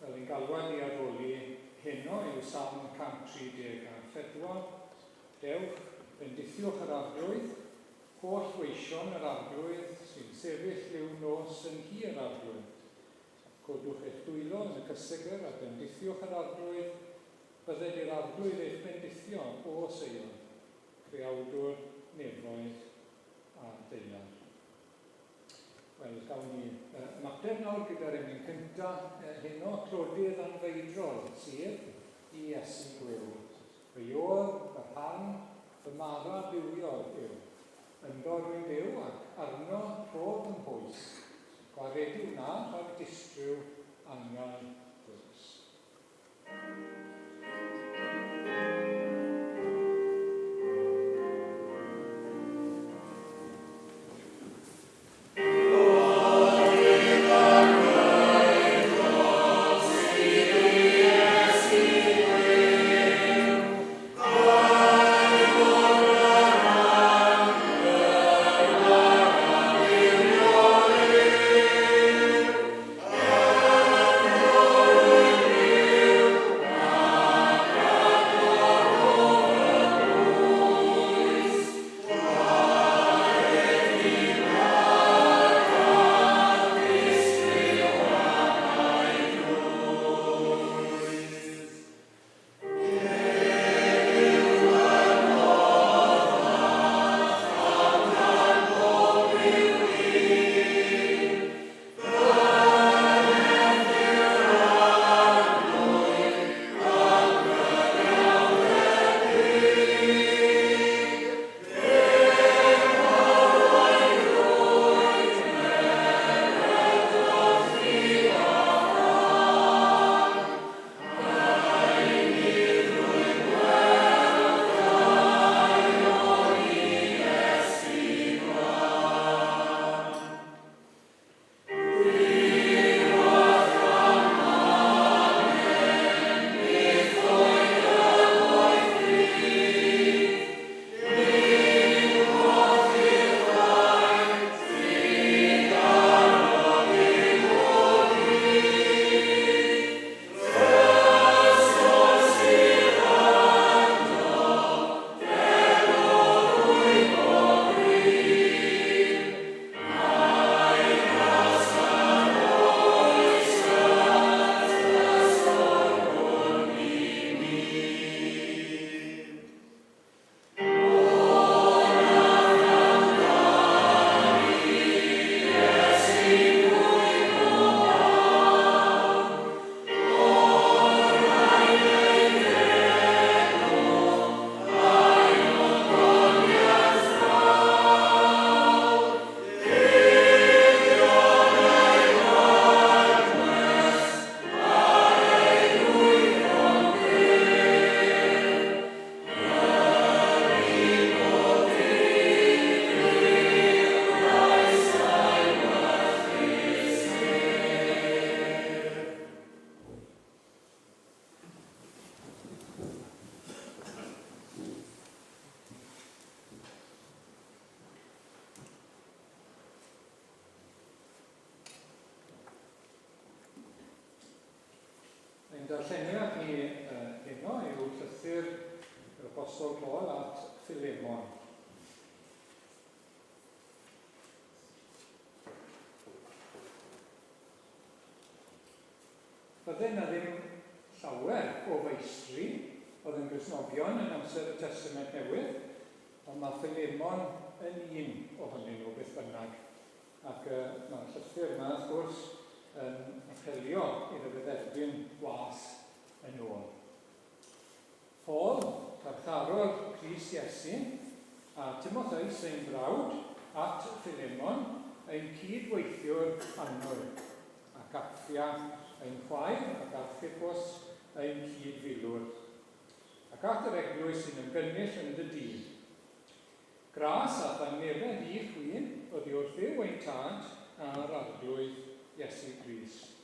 Wel, ein galwad i addoli heno yw Salm 134. Dewch, bendithiwch yr Arglwydd, holl weision yr Arglwydd sy'n sefyll liw nos yn nhŷ yr Arglwydd. Codwch eich dwylo yn y cysegr a bendithiwch yr Arglwydd. Bydded i'r Arglwydd eich bendithio, O Seion, Creawdwr nefoedd a daear. Wel, gawn ni ymateb nawr gyda'r emyn cynta heno, Clodydd Anfeidrol, sef i Iesu Gwiw. Fy iôr, fy rhan, fy mara bywiol yw. Ynddo rwy'n byw ac arno rhof fy mhwys, gwaredu wna rhag distryw angau dwys. Ein darlleniad ni heno yw llythyr yr Apostol Paul at Philemon. Bydde 'na ddim llawer o feistri oedd yn Gristnogion yn amser y Testament Newydd, ond mae Philemon yn un ohonyn nhw beth bynnag. Ac mae'r llythyr yma, wrth gwrs, yn apelio iddo fe dderbyn gwas yn ôl. Paul, carcharor Crist Iesu, a Timotheus ein brawd, at Philemon, ein cyd-weithiwr annwyl, ac Apphia ein chwaer, ac Archippus ein cyd-filwr, ac at yr eglwys sy'n ymgynnull yn dy dŷ. Gras a thangnefedd i chwi oddi wrth Dduw ein Tad a'r Arglwydd Iesu Grist.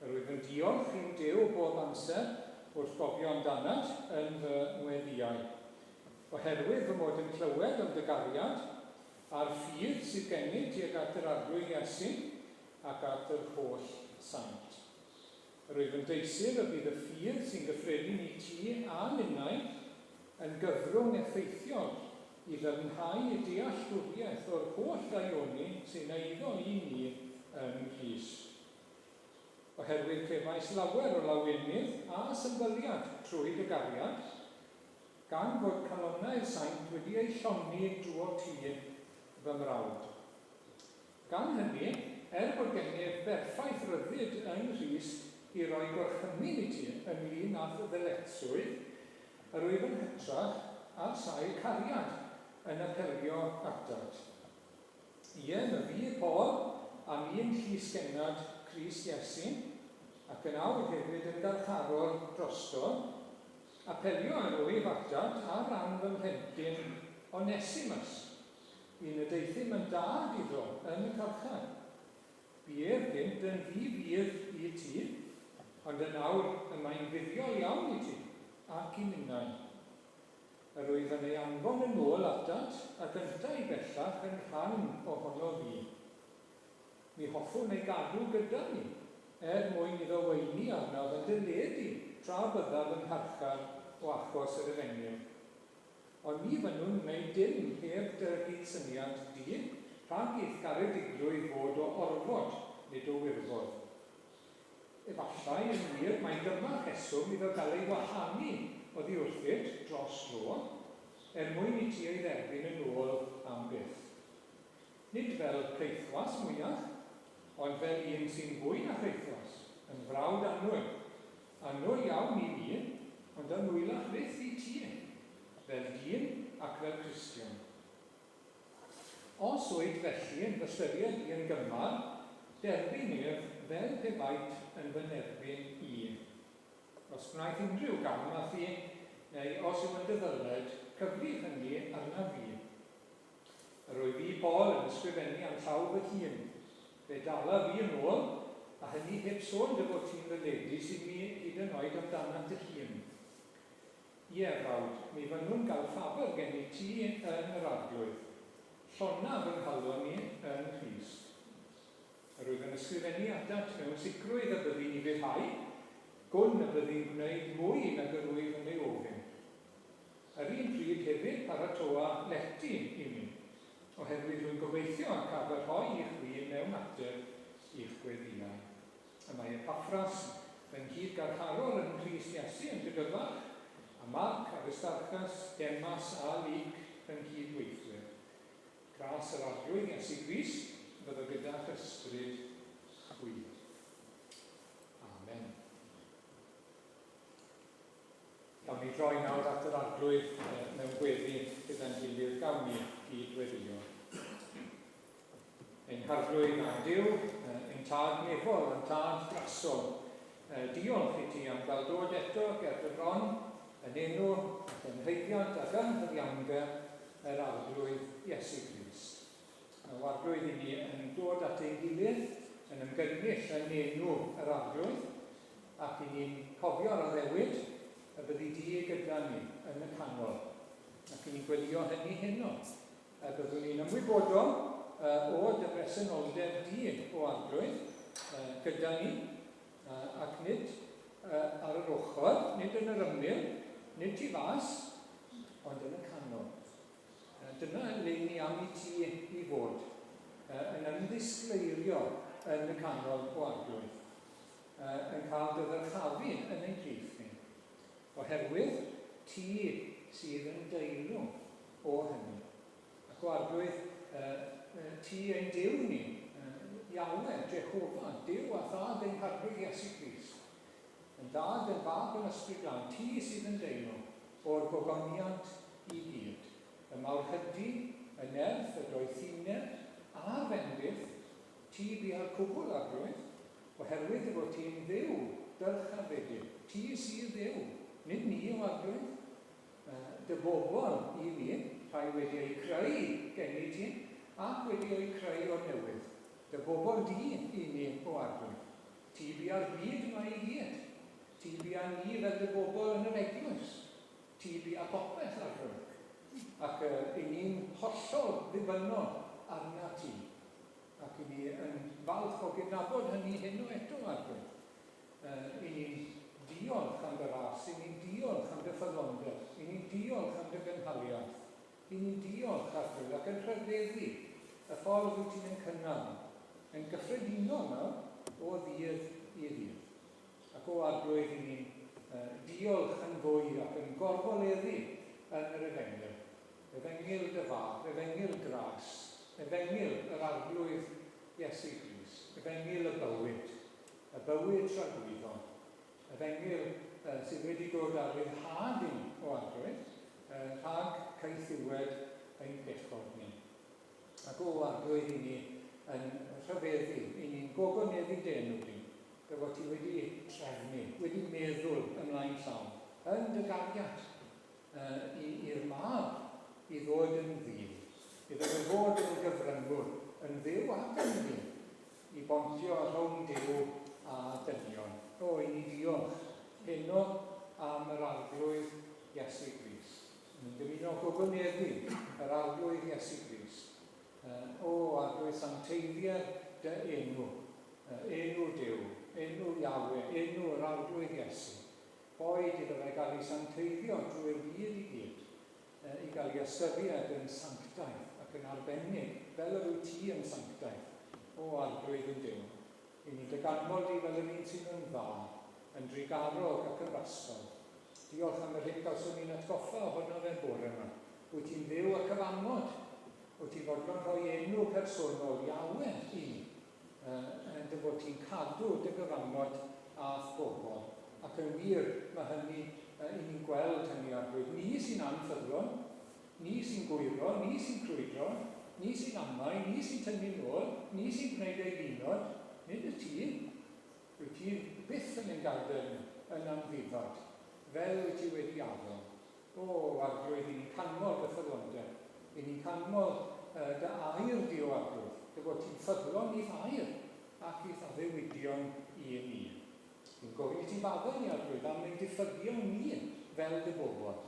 Yr wyf yn diolch i'm Duw bob amser wrth gofio amdanat yn fy ngweddïau, oherwydd fy mod yn clywed am dy gariad a'r ffydd sydd gennyt tuag at yr Arglwydd Iesu ac at yr holl saint. Yr wyf yn deisyf y bydd y ffydd sy'n gyffredin i ti a minnau yn gyfrwng effeithiol i ddyfnhau y dealltwriaeth o'r holl ddaioni sy'n eiddo i ni yng Nghrist. Oherwydd cefais lawer o lawenydd a symbyliad trwy dy gariad, gan fod calonnau'r saint wedi eu llonni drwot ti, fy mrawd. Gan hynny, er bod gennyf berffaith ryddid yng Nghrist i roi gorchymyn i ti ynglŷn â'th ddyletswydd, yr wyf yn hytrach, ar sail cariad, yn apelio atat. Ie, myfi, Paul, am un llys-gennad Crist Iesu, ac yn awr hefyd yn garcharor drosto, apelio yr wyf atat ar ran fy mhlentyn Onesimus, un y deuthum yn dad iddo yn y carchar. Bu ef gynt yn ddi-fudd i ti, ond yn awr y mae'n fuddiol iawn i ti, ac i minnau. Yr wyf yn ei anfon yn ôl atat, ac yntau bellach yn rhan ohono fi. Mi hoffwn ei gadw gyda mi, er mwyn iddo weini arnaf yn dy le di, tra byddaf yng ngharchar o achos yr Efengyl. Ond ni fynnwn wneud dim heb dy gydsyniad di, rhag i'th garedigrwydd fod o orfod, nid o wirfodd. Efallai, yn wir, mai dyma'r rheswm iddo gael ei wahanu oddi wrthyt dros dro, er mwyn i ti ei dderbyn yn ôl am byth. Nid fel caethwas mwyach, ond fel un sy'n fwy na chaethwas, yn frawd annwyl. Annwyl iawn i mi, ond annwylach fyth i ti, fel dyn ac fel Cristion. Os wyt felly yn fy ystyried i yn gymar, derbyn ef fel pe baet yn fy nerbyn i. Os gwnaeth unrhyw gam â thi, neu os yw yn dy ddyled, cyfrif hynny arnaf fi. Yr wyf fi, Paul, yn ysgrifennu â'm llaw fy hun. Fe dalaf fi yn ôl, a hynny heb sôn dy fod ti'n ddyledus i mi hyd yn oed amdanat dy hun. Ie, frawd, mi fynnwn gael ffafr gennyt ti yn yr Arglwydd. Llona fy nghalon i yng Nghrist. Yr wyf yn ysgrifennu atat mewn sicrwydd y byddi'n ufuddhau, gwn y byddi'n gwneud mwy nag yr wyf yn ei ofyn. Yr un pryd hefyd paratoa lety i mi, oherwydd rwy'n gobeithio y caf fy rhoi i chwi mewn ateb i'ch gweddïau. Y mae Epaffras, fy nghyd-garcharor yn Nghrist Iesu, yn dy gyfarch, a Marc, Aristarchus, Demas a Luc, fy nghyd-weithwyr. Gras yr Arglwydd Iesu Grist fyddo gyda'ch ysbryd chwi. Amen. Gawn ni droi nawr at yr Arglwydd mewn gweddi gyda'n gilydd, gawn ni gyd weddïo. Ein Harglwydd a'n Duw, ein Tad nefol a'n Tad grasol, diolch i ti am gael dod eto ger dy fron, yn enw ac yn nhaeddiant ac yng nghyfiawnder yr Arglwydd Iesu Grist. O Arglwydd, i ni yn dod at ein gilydd, yn ymgynnull yn enw yr Arglwydd, ac i ni'n cofio'r addewid y byddi di gyda ni yn y canol, ac i ni'n gweddio hynny heno. A byddwn ni'n ymwybodol o dy bresenoldeb di, O Arglwydd, gyda ni, ac nid ar yr ochr, nid yn yr ymyl, nid tu fas, ond yn y canol. Dyna le ni am i ti i fod, yn ymddisgleirio yn y canol, O Arglwydd, yn cael dy ddyrchafu yn ein plith ni. Oherwydd ti sydd yn deilwng o hynny. Ac o Arglwydd, ti ein Duw ni, Yahweh, Jehofa, Duw a Thad ein Harglwydd Iesu Grist, yn Dad, yn Fab, yn Ysbryd Glân, ti sydd yn deilwng o'r gogoniant i gyd, y mawrhydi, y nerth, y doethineb, a'r fendith, ti bia'r cwbl, Arglwydd, oherwydd dy fod ti'n Dduw dyrchafedig, ti sydd Dduw, nid ni, o Arglwydd. Dy bobl i ni, rhai wedi eu creu gennyt ti, ac wedi eu creu o'r newydd. Dy bobl di i ni, o Arglwydd. Ti bia'r byd yma i gyd. Ti bia ni fel dy bobl yn yr eglwys. Ti bia popeth, Arglwydd. Ac i ni'n hollol ddibynnol arnat ti. Ac i ni yn falch o gydnabod hynny heno eto, Arglwydd. gynhaliaeth. I ni'n diolch, Arglwydd, ac yn rhyfeddu y ffordd wyt ti'n ein cynnal ni, yn gyffredinol nawr, o ddydd i ddydd. Ac o Arglwydd, i ni'n uh, diolch yn fwy ac yn gorfoleddu yn yr Efengyl. Efengyl dy fab, Efengyl gras, Efengyl yr Arglwydd Iesu Grist, Efengyl y bywyd, y bywyd tragwyddol, Efengyl sydd wedi dod â rhyddhad i ni o Arglwydd, rhag caethiwed ein pechod ni. Ac o Arglwydd i ni yn rhyfeddu, i ni'n gogoneddu dy enw di, dy fod ti wedi trefnu, wedi meddwl ymlaen llaw, yn dy gariad i'r mab i ddod yn ddyn, iddo fe fod yn gyfryngwr, yn Dduw ac yn ddyn, i bontio rhwng Duw a dynion. O, i ni ddiolch heno am yr Arglwydd Iesu Grist. Ni'n dymuno gogoneddu yr Arglwydd Iesu Grist. O, Arglwydd sancteiddier dy enw, enw Duw, enw Yahweh, enw yr Arglwydd Iesu. Boed iddo fe gael ei sancteiddio drwy'r byd i gyd. i gael ei ystyried yn sanctaidd ac yn arbennig, fel yr wyt ti yn sanctaidd, O Arglwydd ein Duw. I ni dy ganmol di fel yr un sydd yn dda, yn drugarog ac yn rasol. Diolch am yr hyn gawson ni'n atgoffa ohono fe bore yma. Wyt ti'n Dduw y cyfamod. Wyt ti'n fodlon rhoi enw personol Yahweh i ni, yn dy fod ti'n cadw dy gyfamod â'th bobl. Ac yn wir, mae hynny, i ni'n gweld hynny, Arglwydd. Ni sy'n anffyddlon, ni sy'n gwyro, ni sy'n crwydro, ni sy'n amau, ni sy'n tynnu nôl, ni sy'n gwneud eilunod, nid y ti. Wyt ti byth yn ein gadael ni yn amddifad, fel wyt ti wedi addo. O, Arglwydd, i ni'n canmol dy ffyddlondeb. I ni'n canmol dy air di, O Arglwydd, dy fod ti'n ffyddlon i'th air ac i'th addewidion i ni. Dwi'n gofyn i ti faddau ni, Arglwydd, am ein diffygion ni fel dy bobl.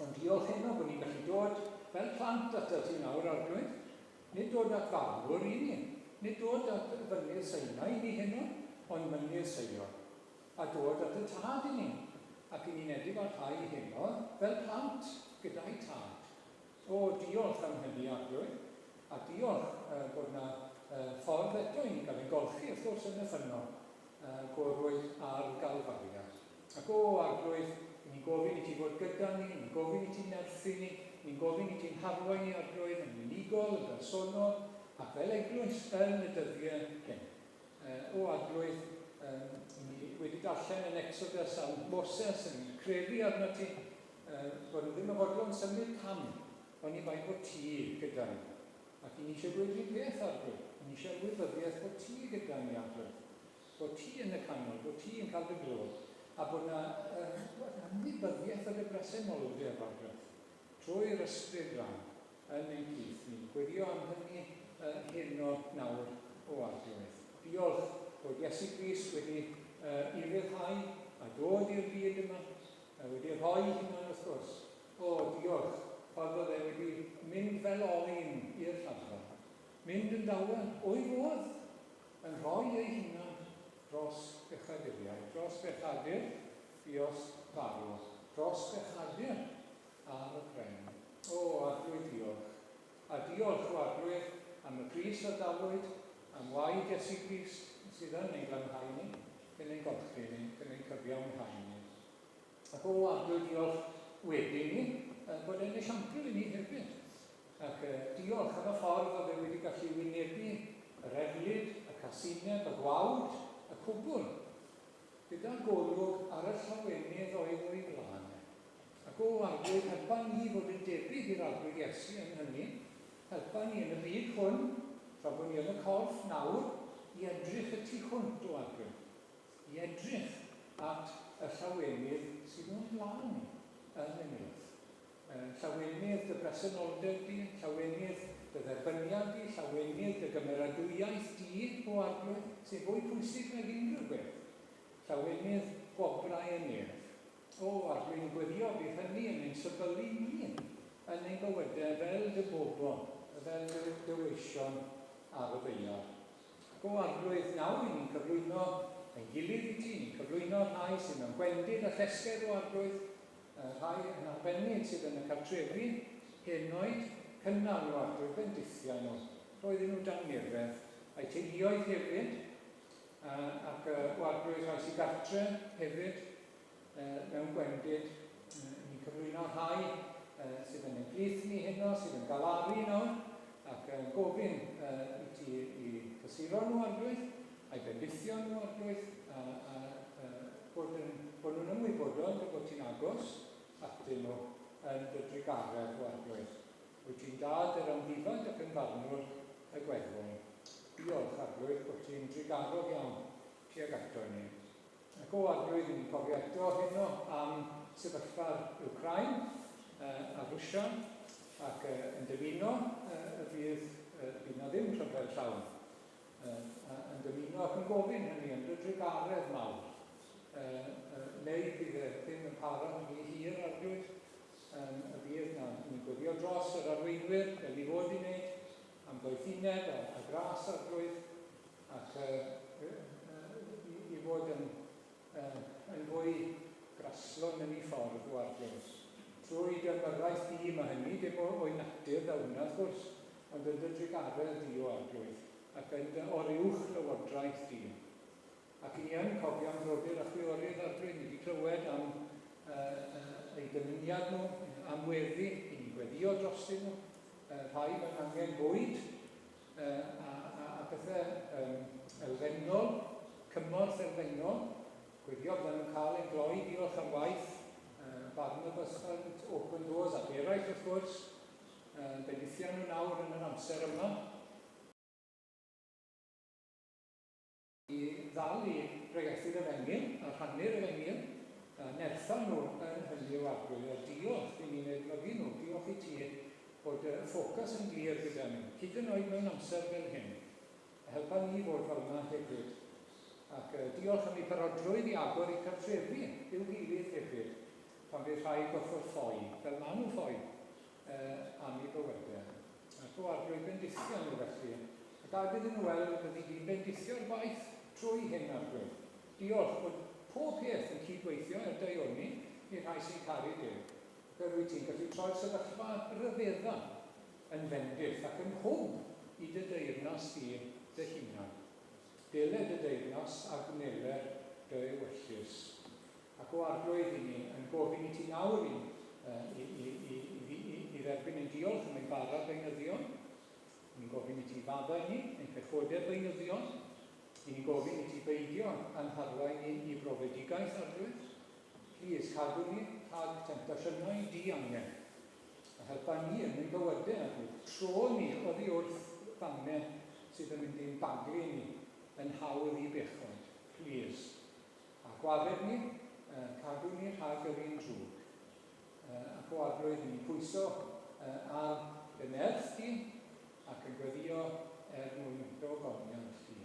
Ond diolch heno bod ni'n gallu dod fel plant atat ti nawr, Arglwydd. Nid dod at farnwr i ni, nid dod at fynydd Sinai i ni heno, ond mynydd Seion. A dod at y Tad i ni, ac i ni'n edifarhau heno fel plant gyda'u Tad. O, diolch am hynny, Arglwydd, a diolch bod 'na ffordd eto i ni gael ein golchi, wrth gwrs, yn y ffynnon gorwyd ar Galfaria. Ac o, Arglwydd, i ni'n gofyn i ti fod gyda ni, ni'n gofyn i ti nerthu ni, ni'n gofyn i ti'n harwain ni, Arglwydd, yn unigol, yn bersonol, ac fel eglwys yn y dyddiau hyn. O Arglwydd, ni wedi darllen yn Exodus am Moses yn crefu arnot ti, bod nhw ddim yn fodlon symud cam, oni bai bod ti gyda ni. Ac i ni eisiau dweud rhywun peth, Arglwydd. I ni eisiau ymwybyddiaeth bod ti gyda ni, Arglwydd. Bod ti yn y canol, bod ti yn cael dy glod, a bod na ymwybyddiaeth o dy bresenoldeb, Arglwydd, trwy'r Ysbryd Glân yn ein plith ni. Gweddio am hynny heno nawr, o Arglwydd. Diolch bod Iesu Grist wedi ufuddhau a dod i'r byd yma, a wedi rhoi hunan wrth gwrs. O, diolch, ffordd oedd e wedi mynd fel oen i'r lladdfa. Mynd yn dawel, o'i fodd, yn rhoi ei hunan dros bechaduriaid, dros bechadur buost farw, dros bechadur ar y pren. O, Arglwydd, diolch. A diolch, o Arglwydd, am y pris a dalwyd, am waed Iesu Grist sydd yn ein glanhau ni, yn ein golchi ni, yn ein cyfiawnhau ni. Ac o, Arglwydd, diolch wedyn ni, bod e'n esiampl i ni hefyd. Ac diolch am y ffordd oedd e wedi gallu wynebu yr erlid, y casineb, y gwawd, y cwbl, gyda golwg ar y llawenydd oedd o'i flaen e. Ac o, Arglwydd, helpa ni fod yn debyg i'r Arglwydd Iesu yn hynny. Helpa ni yn y byd hwn, tra bod ni yn y corff nawr, i edrych y tu hwnt, o Arglwydd, i edrych at y llawenydd sydd o'n blaen ni yn y nef. Llawenydd dy bresenoldeb di, llawenydd dy dderbyniad di, llawenydd dy gymeradwyaeth di, o Arglwydd, sy'n fwy pwysig nag unrhyw beth. Llawenydd gwobrau y nef. O, Arglwydd, yn gweddïo bydd hynny yn ein sybyllu ni yn ein bywydau fel dy bobl, fel dy, dy weision ar y ddaear. Ac o, Arglwydd, nawr i ni'n cyflwyno ein gilydd i ti, ni'n cyflwyno'r rhai sydd mewn gwendid a llesgedd, o Arglwydd, Rhai yn arbennig sydd yn y cartrefi, henoed, cynnal nhw Arglwydd, bendithia nhw, rhoi iddyn nhw dangnefedd, a'u teuluoedd hefyd, ac o Arglwydd rhai sydd gartre hefyd, mewn gwendid. Ni'n cyflwyno rhai sydd yn ein plith ni heno, sydd yn galaru nawr, ac yn gofyn i ti i cysuro nhw, Arglwydd, a'i bendithio nhw, Arglwydd, a bod, yn, bod nhw'n ymwybodol dy fod ti'n agos atyn nhw yn dy drugaredd, o Arglwydd. Wyt ti'n dad yr amddifad ac yn farnwr y gweddwon. Diolch, Arglwydd, bod ti'n drugarog iawn tuag ato ni. Ac o Arglwydd, i ni'n cofio eto heno am sefyllfa'r Wcráin a Rwsia, ac yn dymuno y bydd, bydd na ddim rhyfel llawn. Yn dymuno ac yn gofyn hynny yn dy drugaredd mawr. Neu bydd e ddim yn para'n rhy hir, Arglwydd, y bydd na. Ni'n gweddio dros yr arweinwyr, fel i fod i wneud, am ddoethineb a gras, Arglwydd, ac i fod yn, yn fwy graslon yn ei ffordd o Arglwydd. Trwy dy ymyrraeth di mae hynny, dim o'i natur ddaw hwnna wrth gwrs, ond yn dy drugaredd di o Arglwydd, ac yn dy oruwch lywodraeth di. Ac i ni yn cofio am frodyr a chwiorydd Arglwydd, ni wedi clywed am eu dymuniad nhw, am weddi, i ni'n gweddio drostyn nhw, rhai mewn angen bwyd, a pethau elfennol, cymorth elfennol. Gweddio bydden nhw'n cael eu gloi, diolch am waith Barnabas Fund, Open Doors ac eraill wrth gwrs. Bendithio nhw nawr yn yr amser yma. I ddal i bregethu'r efengyl a rhannu'r efengyl, a nertha nhw yn hynny o Arglwydd, a diolch i ni'n edmygu nhw, diolch i ti bod y ffocws yn glir gyda nhw, hyd yn oed mewn amser fel hyn. A helpa ni fod fel yna hefyd. Ac diolch am eu parodrwydd i agor eu cartrefi i'w gilydd hefyd, pan fydd rhai gorfod ffoi, fel maen nhw'n ffoi am eu bywydau. Ac o Arglwydd bendithio nhw felly, a gad iddyn nhw weld y byddi di'n bendithio'r gwaith trwy hyn, Arglwydd. Diolch bod pob peth yn cydweithio er daioni i'r rhai sy'n caru Duw. Ac yr wyt ti'n gallu troi'r sefyllfa ryfedda yn fendith ac yn hwb i dy deyrnas di dy hunan. Dele dy deyrnas a gwneler dy ewyllys. Ac o Arglwydd, i ni yn gofyn i ti nawr i, i, i, i, i, i, i dderbyn ein diolch am ein bara beunyddion. Ni'n gofyn i ti faddau ni, ein pechodau beunyddion. I ni'n gofyn i ti beidio a'n harwain ni i brofedigaeth, Arglwydd. Plîs, cadw ni rhag temtasiynau diangen. A helpa ni yn ein bywydau, Arglwydd. Tro ni oddi wrth fannau sydd yn mynd i'n baglu ni yn hawdd i bechod. Plîs. A gwared ni, cadw ni rhag yr un drwg. Ac o Arglwydd, i ni'n pwyso ar dy nerth di, ac yn gweddio er mwyn dy ogoniant di,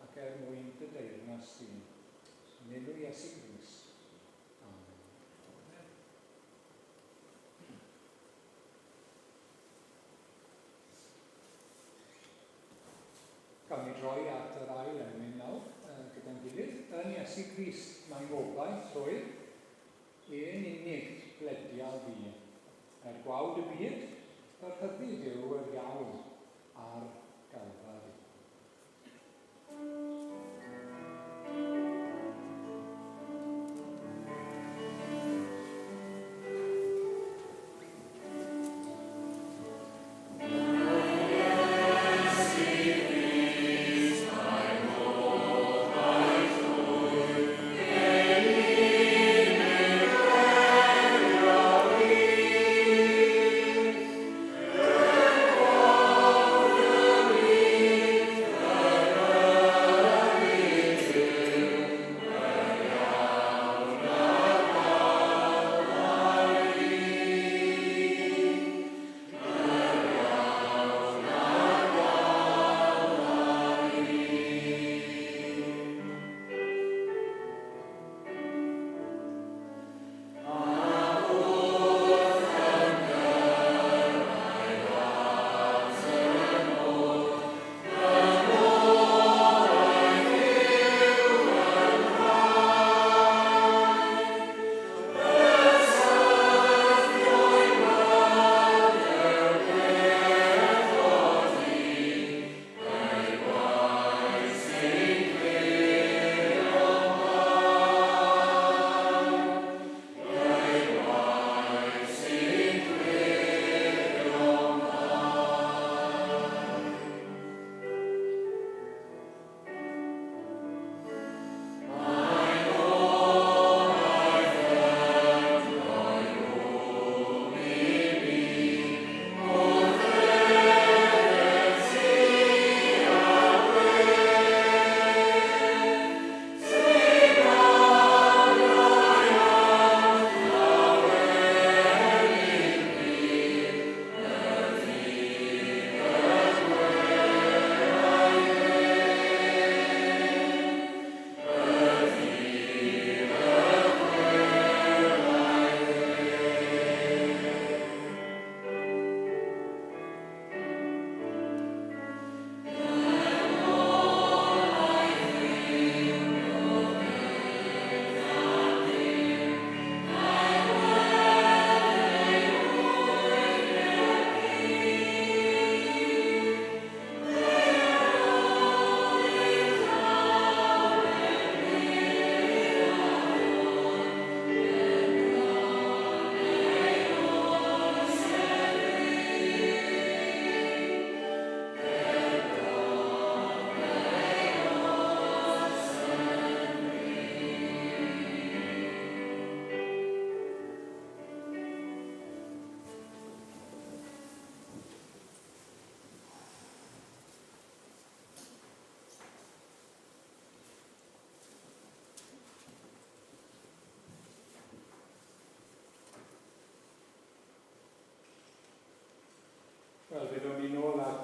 ac er mwyn dy deyrnas di. Yn enw Iesu Grist. Amen. Gawn ni droi at yr ail emyn nawr gyda'n gilydd. Yn Iesu Grist mae ngobaith llwyr, un unig bledial fi. Er gwawd y byd, y rhyddid yw yr iawn ar Galfari. Thank you.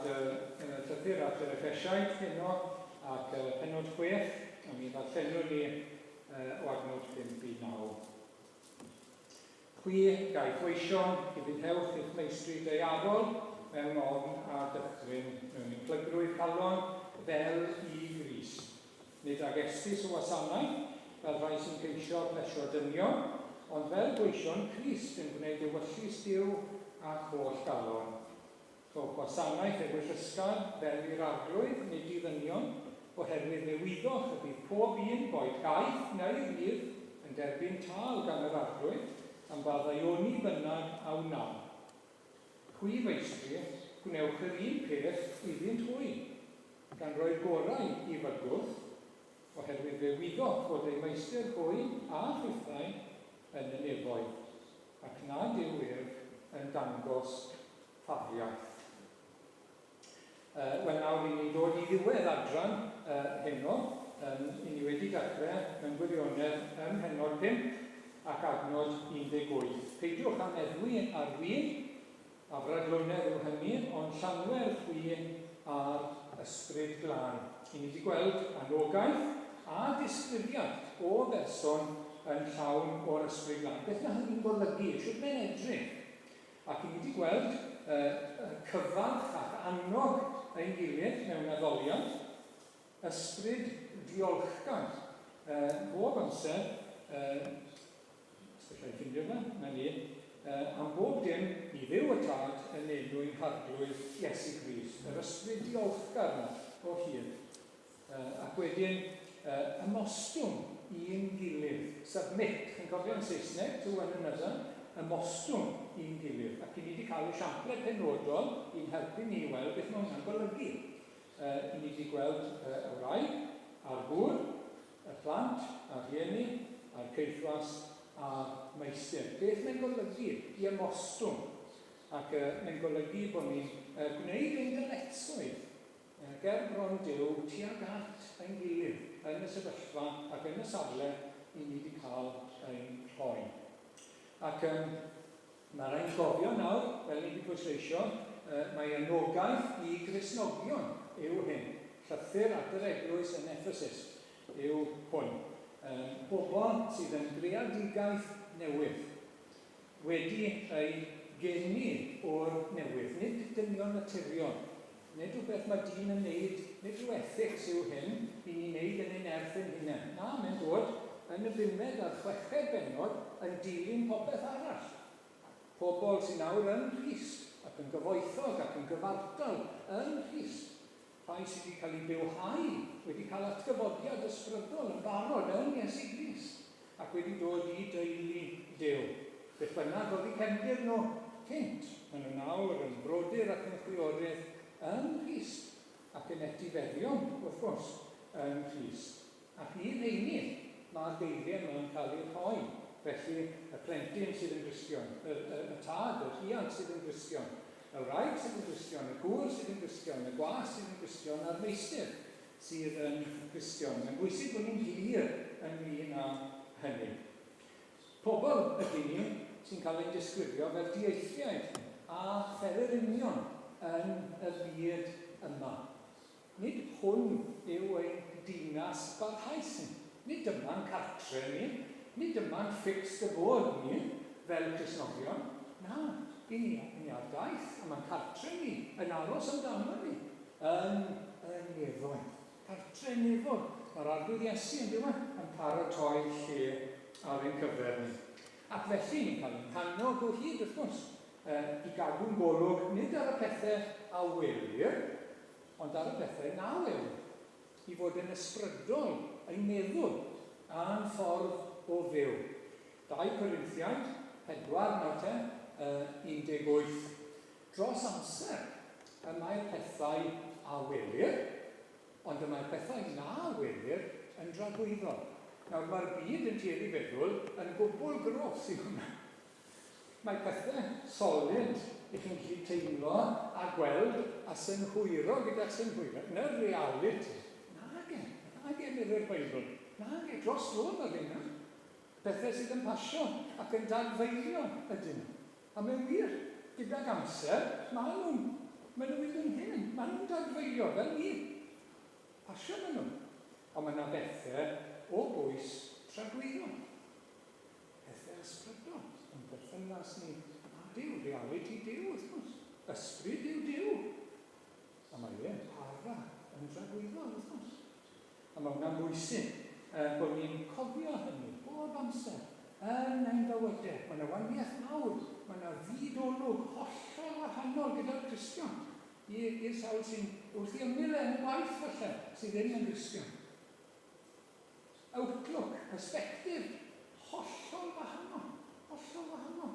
at y llythyr at yr Effesiaid heno ac pennod 6, a mi ddarllenwn ni o adnod 5 i 9. Chwi, gaethweision, ufuddhewch i'ch meistri daearol mewn ofn a dychryn, mewn unplygrwydd calon, fel i Grist. Nid ag esgus o wasanaeth, fel rhai sy'n ceisio plesio dynion, ond fel gweision Crist yn gwneud ewyllys Duw â'ch holl galon. Rhowch wasanaeth ewyllysgar, fel i'r Arglwydd, nid i ddynion, oherwydd fe wyddoch y bydd pob un, boed gaeth neu rydd, yn derbyn tâl gan yr Arglwydd, am ba ddaioni bynnag a wna. Chwi, feistri, gwnewch yr un peth iddynt hwy, gan roi'r gorau i fygwth, oherwydd fe wyddoch fod eu meistr hwy a chwithau yn y nefoedd, ac nad yw ef yn dangos ffafriaeth. Wel nawr, 'y ni'n dod i ddiwedd adran heno. 'Y ni wedi dechrau mewn gwirionedd ym mhennod 5 ac adnod 18. Peidiwch â meddwi ar win, afradlonedd yw hynny, ond llanwer chwi â'r Ysbryd Glân. 'Y ni wedi gweld anogaeth a disgrifiad o berson yn llawn o'r Ysbryd Glân. Beth mae hynny'n golygu? Shwt mae'n edrych? Ac 'y ni 'di gweld y cyfarch ac annog ein gilydd mewn addoliad, ysbryd diolchgar, bob amser, os galla i ffindio fe, 'na ni, am bob dim i Dduw y Tad yn enw ein Harglwydd Iesu Grist, yr ysbryd diolchgar 'na o hyd. Ac wedyn ymostwng i'n gilydd, submit, chi'n cofio yn Saesneg, to one another, ymostwng i'n gilydd. Ac 'y ni 'di cael esiample penodol i'n helpu ni i weld beth mae hwnna'n golygu. 'Y ni 'di gweld y wraig a'r gŵr, y plant a'r rhieni, a'r caethwas a'r meistr. Beth mae'n golygu i ymostwng? Ac mae'n golygu bod ni'n gwneud ein dyletswydd Ger bron Duw tuag at ein gilydd yn y sefyllfa ac yn y safle i ni 'di cael ein rhoi. Ac yym mae rhaid gofio nawr, fel ni 'di pwysleisio, mai anogaeth i Gristnogion yw hyn. Llythyr at yr eglwys yn Ephesus yw hwn. Yym pobl sydd yn greadigaeth newydd. Wedi ei geni o'r newydd. Nid dynion naturiol. Nid rhywbeth mae dyn yn wneud, nid rhyw ethics yw hyn i ni wneud yn ein nerth ein hunain. Na, mae'n dod yn y bumed a'r chweched bennod yn dilyn popeth arall. Pobl sy'n nawr yng Nghrist ac yn gyfoethog ac yn gyfartal yng Nghrist. Rhai sydd wedi cael eu bywhau, wedi cael atgyfodiad ysbrydol yn barod yn Iesu Grist, ac wedi dod i deulu Duw. Beth bynnag oedd eu cefndir nhw cynt, maen nhw nawr yn frodyr ac yn chwiorydd yng Nghrist, ac yn etifeddion, wrth gwrs, yng Nghrist. Ac i'r rheiny mae'r geiriau yma'n cael eu rhoi. Felly, y plentyn sydd yn Gristion, y, y, y tad, y rhiant sydd yn Gristion, y wraig sydd yn Gristion, y gŵr sydd yn Gristion, y gwas sydd yn Gristion, a'r meistr sydd yn Gristion. Mae'n bwysig bod ni'n glir ynglyn â hynny. Pobl ydyn ni sy'n cael ein disgrifio fel dieithriaid a phererinion yn y byd yma. Nid hwn yw ein dinas barhaus ni. Nid dyma'n cartre ni. Nid dyma'n fixed abode ni fel Cristnogion. Na, i ni, i ni ar daith, a mae'n cartre ni yn aros amdano ni yn y nefoedd. Cartre nefoedd. Mae'r Arglwydd Iesu, yn dyw e, yn paratoi lle ar ein cyfer ni. Ac felly, ni'n cael ein hannog o hyd, wrth gwrs, i gadw'n golwg nid ar y pethau a welir, ond ar y pethau na welwn, i fod yn ysbrydol ein meddwl a'n ffordd o fyw. 2 Corinthiaid 4 nawr te, 18. Dros amser y mae'r pethau a welir, ond y mae'r pethau na welir yn dragwyddol. Nawr mae'r byd yn tueddu feddwl yn gwbl groes i hwnna. Mae pethe solid i chi'n gallu teimlo a gweld a synhwyro gyda'ch synhwyrau. Na'r realiti. Nage, nage, meddai'r Beibl. Nage, dros dro mae'r rheina. Pethe sydd yn pasio ac yn dadfeilio ydyn nhw. A mae'n wir, gydag amser, maen nhw'n Maen nhw'n mynd yn hyn, maen nhw'n dadfeilio fel ni. Pasio maen nhw. Ond mae yna bethau o bwys tragwyddol. Pethau ysbrydol yn perthynas ni â Duw, realiti Duw wrth gwrs. Ysbryd yw Duw. A mae e'n para yn dragwyddol wrth gwrs. A mae hwnna'n bwysig bod ni'n cofio hynny bob amser yn ein bywydau. Mae yna wahaniaeth mawr, mae yna fyd-olwg hollol wahanol gyda'r Cristion i'r sawl sy'n wrth ei ymyl e yn y gwaith falle, sydd ddim yn Gristion. Outlook, perspective, hollol wahanol, hollol wahanol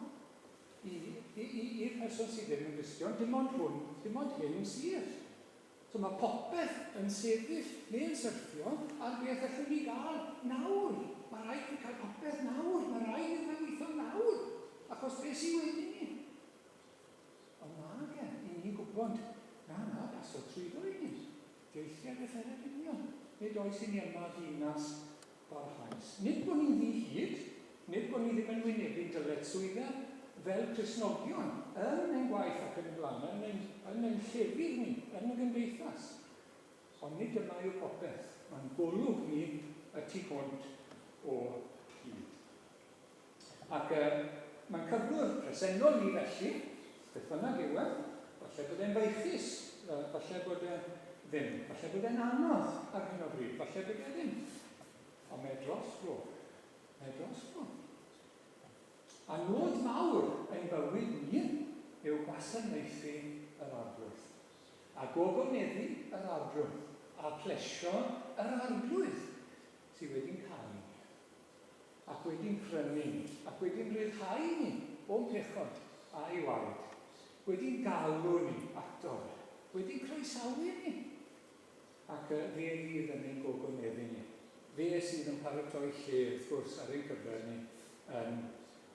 i'r person sydd ddim yn Gristion. Dim ond hwn, dim ond hyn sydd. So mae popeth yn sefyll neu yn syrthio ar beth allwn ni gael nawr. Mae rhaid fi cael popeth nawr, mae rhaid iddo fe weithio nawr, achos beth sydd wedi ni? Ond nag e, i ni'n gwybod, na, na, paso trwyddo i ni. Deilliad y phererinion, nid oes i ni yma ddinas barhaus. Nid bod ni'n ddi-hid, nid bod ni ddim yn wynebu'n dyletswyddau fel Cristnogion yn ein gwaith ac yn y blaen, yn ein, yn ein llefydd ni, yn y gymdeithas. Ond nid dyma yw popeth. Mae'n golwg ni y tu hwnt o hyd. Ac mae'n cyflwr presennol ni felly, beth bynnag yw e, falle bod e'n feichus, falle bod e ddim, falle bod e'n anodd ar hyn o bryd, falle bod e ddim. Ond mae dros dro. Mae dros dro. A nod mawr ein bywyd ni yw gwasanaethu yr Arglwydd. A gogoneddu yr Arglwydd. A plesio yr Arglwydd sydd wedi'n cael ni. Ac wedi'n prynu ni, ac wedi'n rhyddhau ni o'n pechod a'i waed, wedi'n galw ni ato fe, wedi'n croesawu ni, ac fe fydd yn ein gogoneddu ni. Fe sydd yn paratoi lle, wrth gwrs, ar ein cyfer ni yn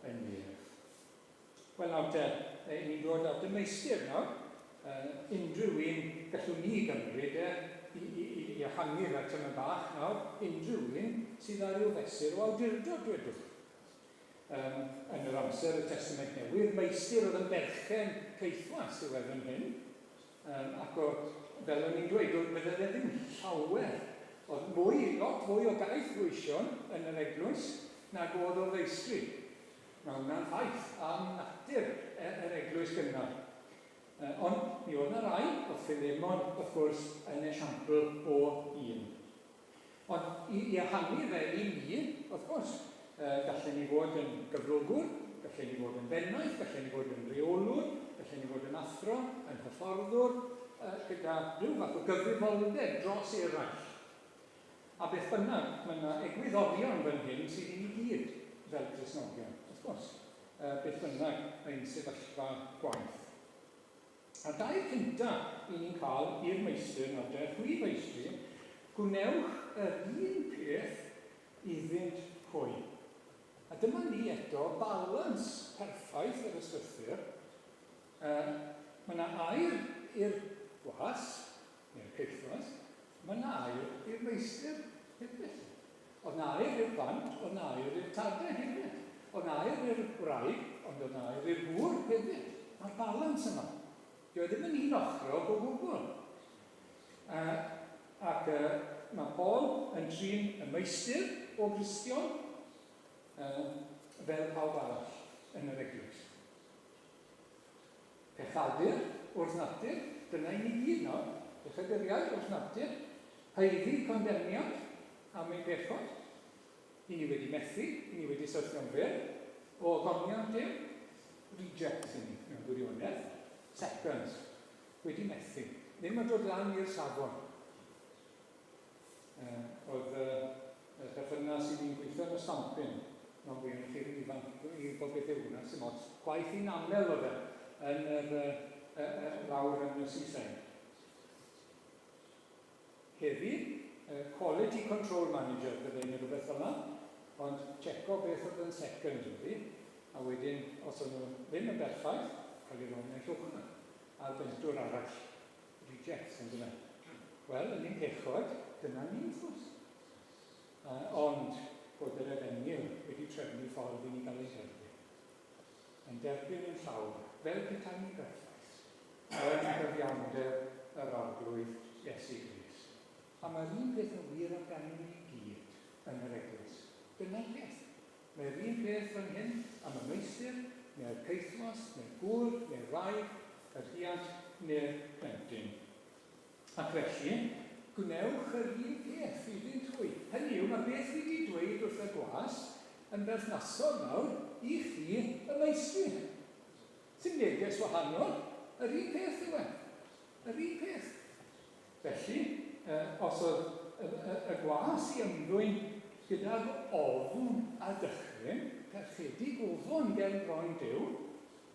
y nef. Wel nawr te, i ni'n dod at y meistr nawr. Unrhyw un gallwn ni gymryd e i, i, i, i ehangu fe tymed bach nawr, unrhyw un sydd â rhyw fesur o awdurdod, dwedwch. Um, yn yr amser y Testament Newydd, meistr oedd yn berchen caethwas yw e fan hyn. Ac o, fel o'n i'n dweud, oedd bydde fe ddim llawer, oedd mwy, lot fwy o gaethweision yn yr eglwys nag oedd o feistri. Mae hwnna'n ffaith am natur yr eglwys gynnar. Ond mi oedd 'na rai, oedd Philemon, wrth gwrs, yn esiampl o un. Ond i, i ehangu fe i ni, wrth gwrs, gallen ni fod yn gyflogwr, gallen ni fod yn bennaeth, gallen ni fod yn reolwr, gallen ni fod yn athro, yn hyfforddwr, gyda rhyw fath o gyfrifoldeb dros eraill. A beth bynnag, mae yna egwyddorion fan hyn sydd i ni gyd fel Cristnogion, wrth gwrs, beth bynnag ein sefyllfa gwaith. A'r gair cynta i ni'n cael i'r meistr nawr de, chwi feistri, gwnewch yr un peth iddynt hwy. A dyma ni eto, balans perffaith yr ysgrythur. Mae yna air i'r gwas, neu'r caethwas, mae 'na air i'r meistr hefyd. Oedd 'na air i'r plant, oedd 'na air i'r tadau hefyd. Oedd 'na air i'r wraig, ond oedd 'na air i'r gŵr hefyd. Mae'r balans yma. Dyw e ddim yn un ochrog o gwbl. Ac mae Paul yn trin y meistr o Gristion fel pawb arall yn yr eglwys. Pechadur wrth natur, dyna i ni gyd nawr, pechaduriaid wrth natur, haeddu condemniad am ein pechod. I ni wedi methu, i ni wedi syrthio'n fyr o ogoniant Duw. Rejects i ni, mewn gwirionedd. Seconds. Wedi methu. Ddim yn dod lan i'r safon. Oedd y perthynas i fi'n gweithio yn y Stampin, mae'n fwy o'n chi rhy ifanc i wybod beth yw hwnna, sim ots. Gwaith enamel oedd e yn yr, lawr yn y Seaside. Heddi, Quality Control Manager bydde neu rhywbeth fel 'na, ond checo beth oedd yn second oedd hi, a wedyn os o'n nhw ddim yn berffaith, cael ei roi mewn llwch yna, a'r bentwr arall. Rejects, on'd yfe? Wel, yn ein pechod, dyna ni, wrth gwrs. Ond bod yr Efengyl wedi trefnu ffordd i ni gael ein derbyn. Ein derbyn yn llawn, fel petai ni'n berffaith. Yn nghyfiawnder yr Arglwydd Iesu Grist. A mae'r un peth yn wir amdanyn ni gyd yn yr eglwys. Dyna'r peth. Mae'r un peth fan hyn am y meistr, neu'r caethwas, neu'r gŵr, neu'r wraig, y rhiant, neu'r plentyn. Ac felly, gwnewch yr un peth iddynt hwy. Hynny yw, mae beth fi 'di dweud wrth y gwas yn berthnasol nawr i chi, y meistri. Sy'n neges wahanol, yr un peth yw e. Yr un peth. Felly, os oedd y, y, y gwas i ymddwyn gydag ofn a dychryn, perchedig ofon ger bron Duw,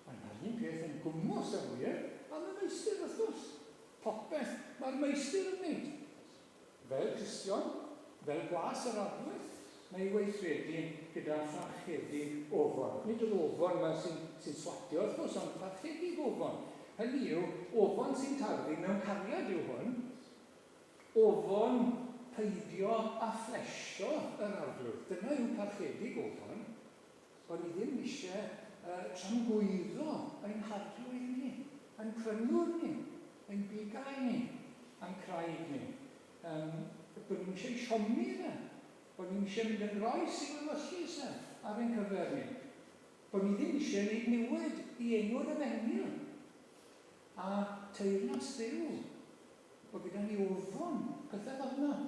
wel, mae'r un peth yn gwmws yn wir am y meistr, wrth gwrs. Popeth mae'r meistr yn wneud. Fel Cristion, fel gwas yr Arglwydd, mae ei weithredu gyda pharchedig ofon. Nid yr ofon 'ma sy'n sy'n swatio, wrth gwrs, ond parchedig ofon. Hynny yw, ofon sy'n tarddu mewn cariad yw hwn, ofon peidio â phlesio yr Arglwydd. Dyna yw parchedig ofon. Bod ni ddim eisiau tramgwyddo ein Harglwydd ni, ein Prynwr ni, ein Bugail ni, a'n Craig ni. Bod ni'm eisiau ei siomi fe, bod ni'm eisiau mynd yn groes i'w ewyllys e ar ein cyfer ni. Bod ni ddim eisiau gwneud niwed i enw'r Efengyl a teyrnas Dduw. Bod gyda ni ofon, pethau fel yna.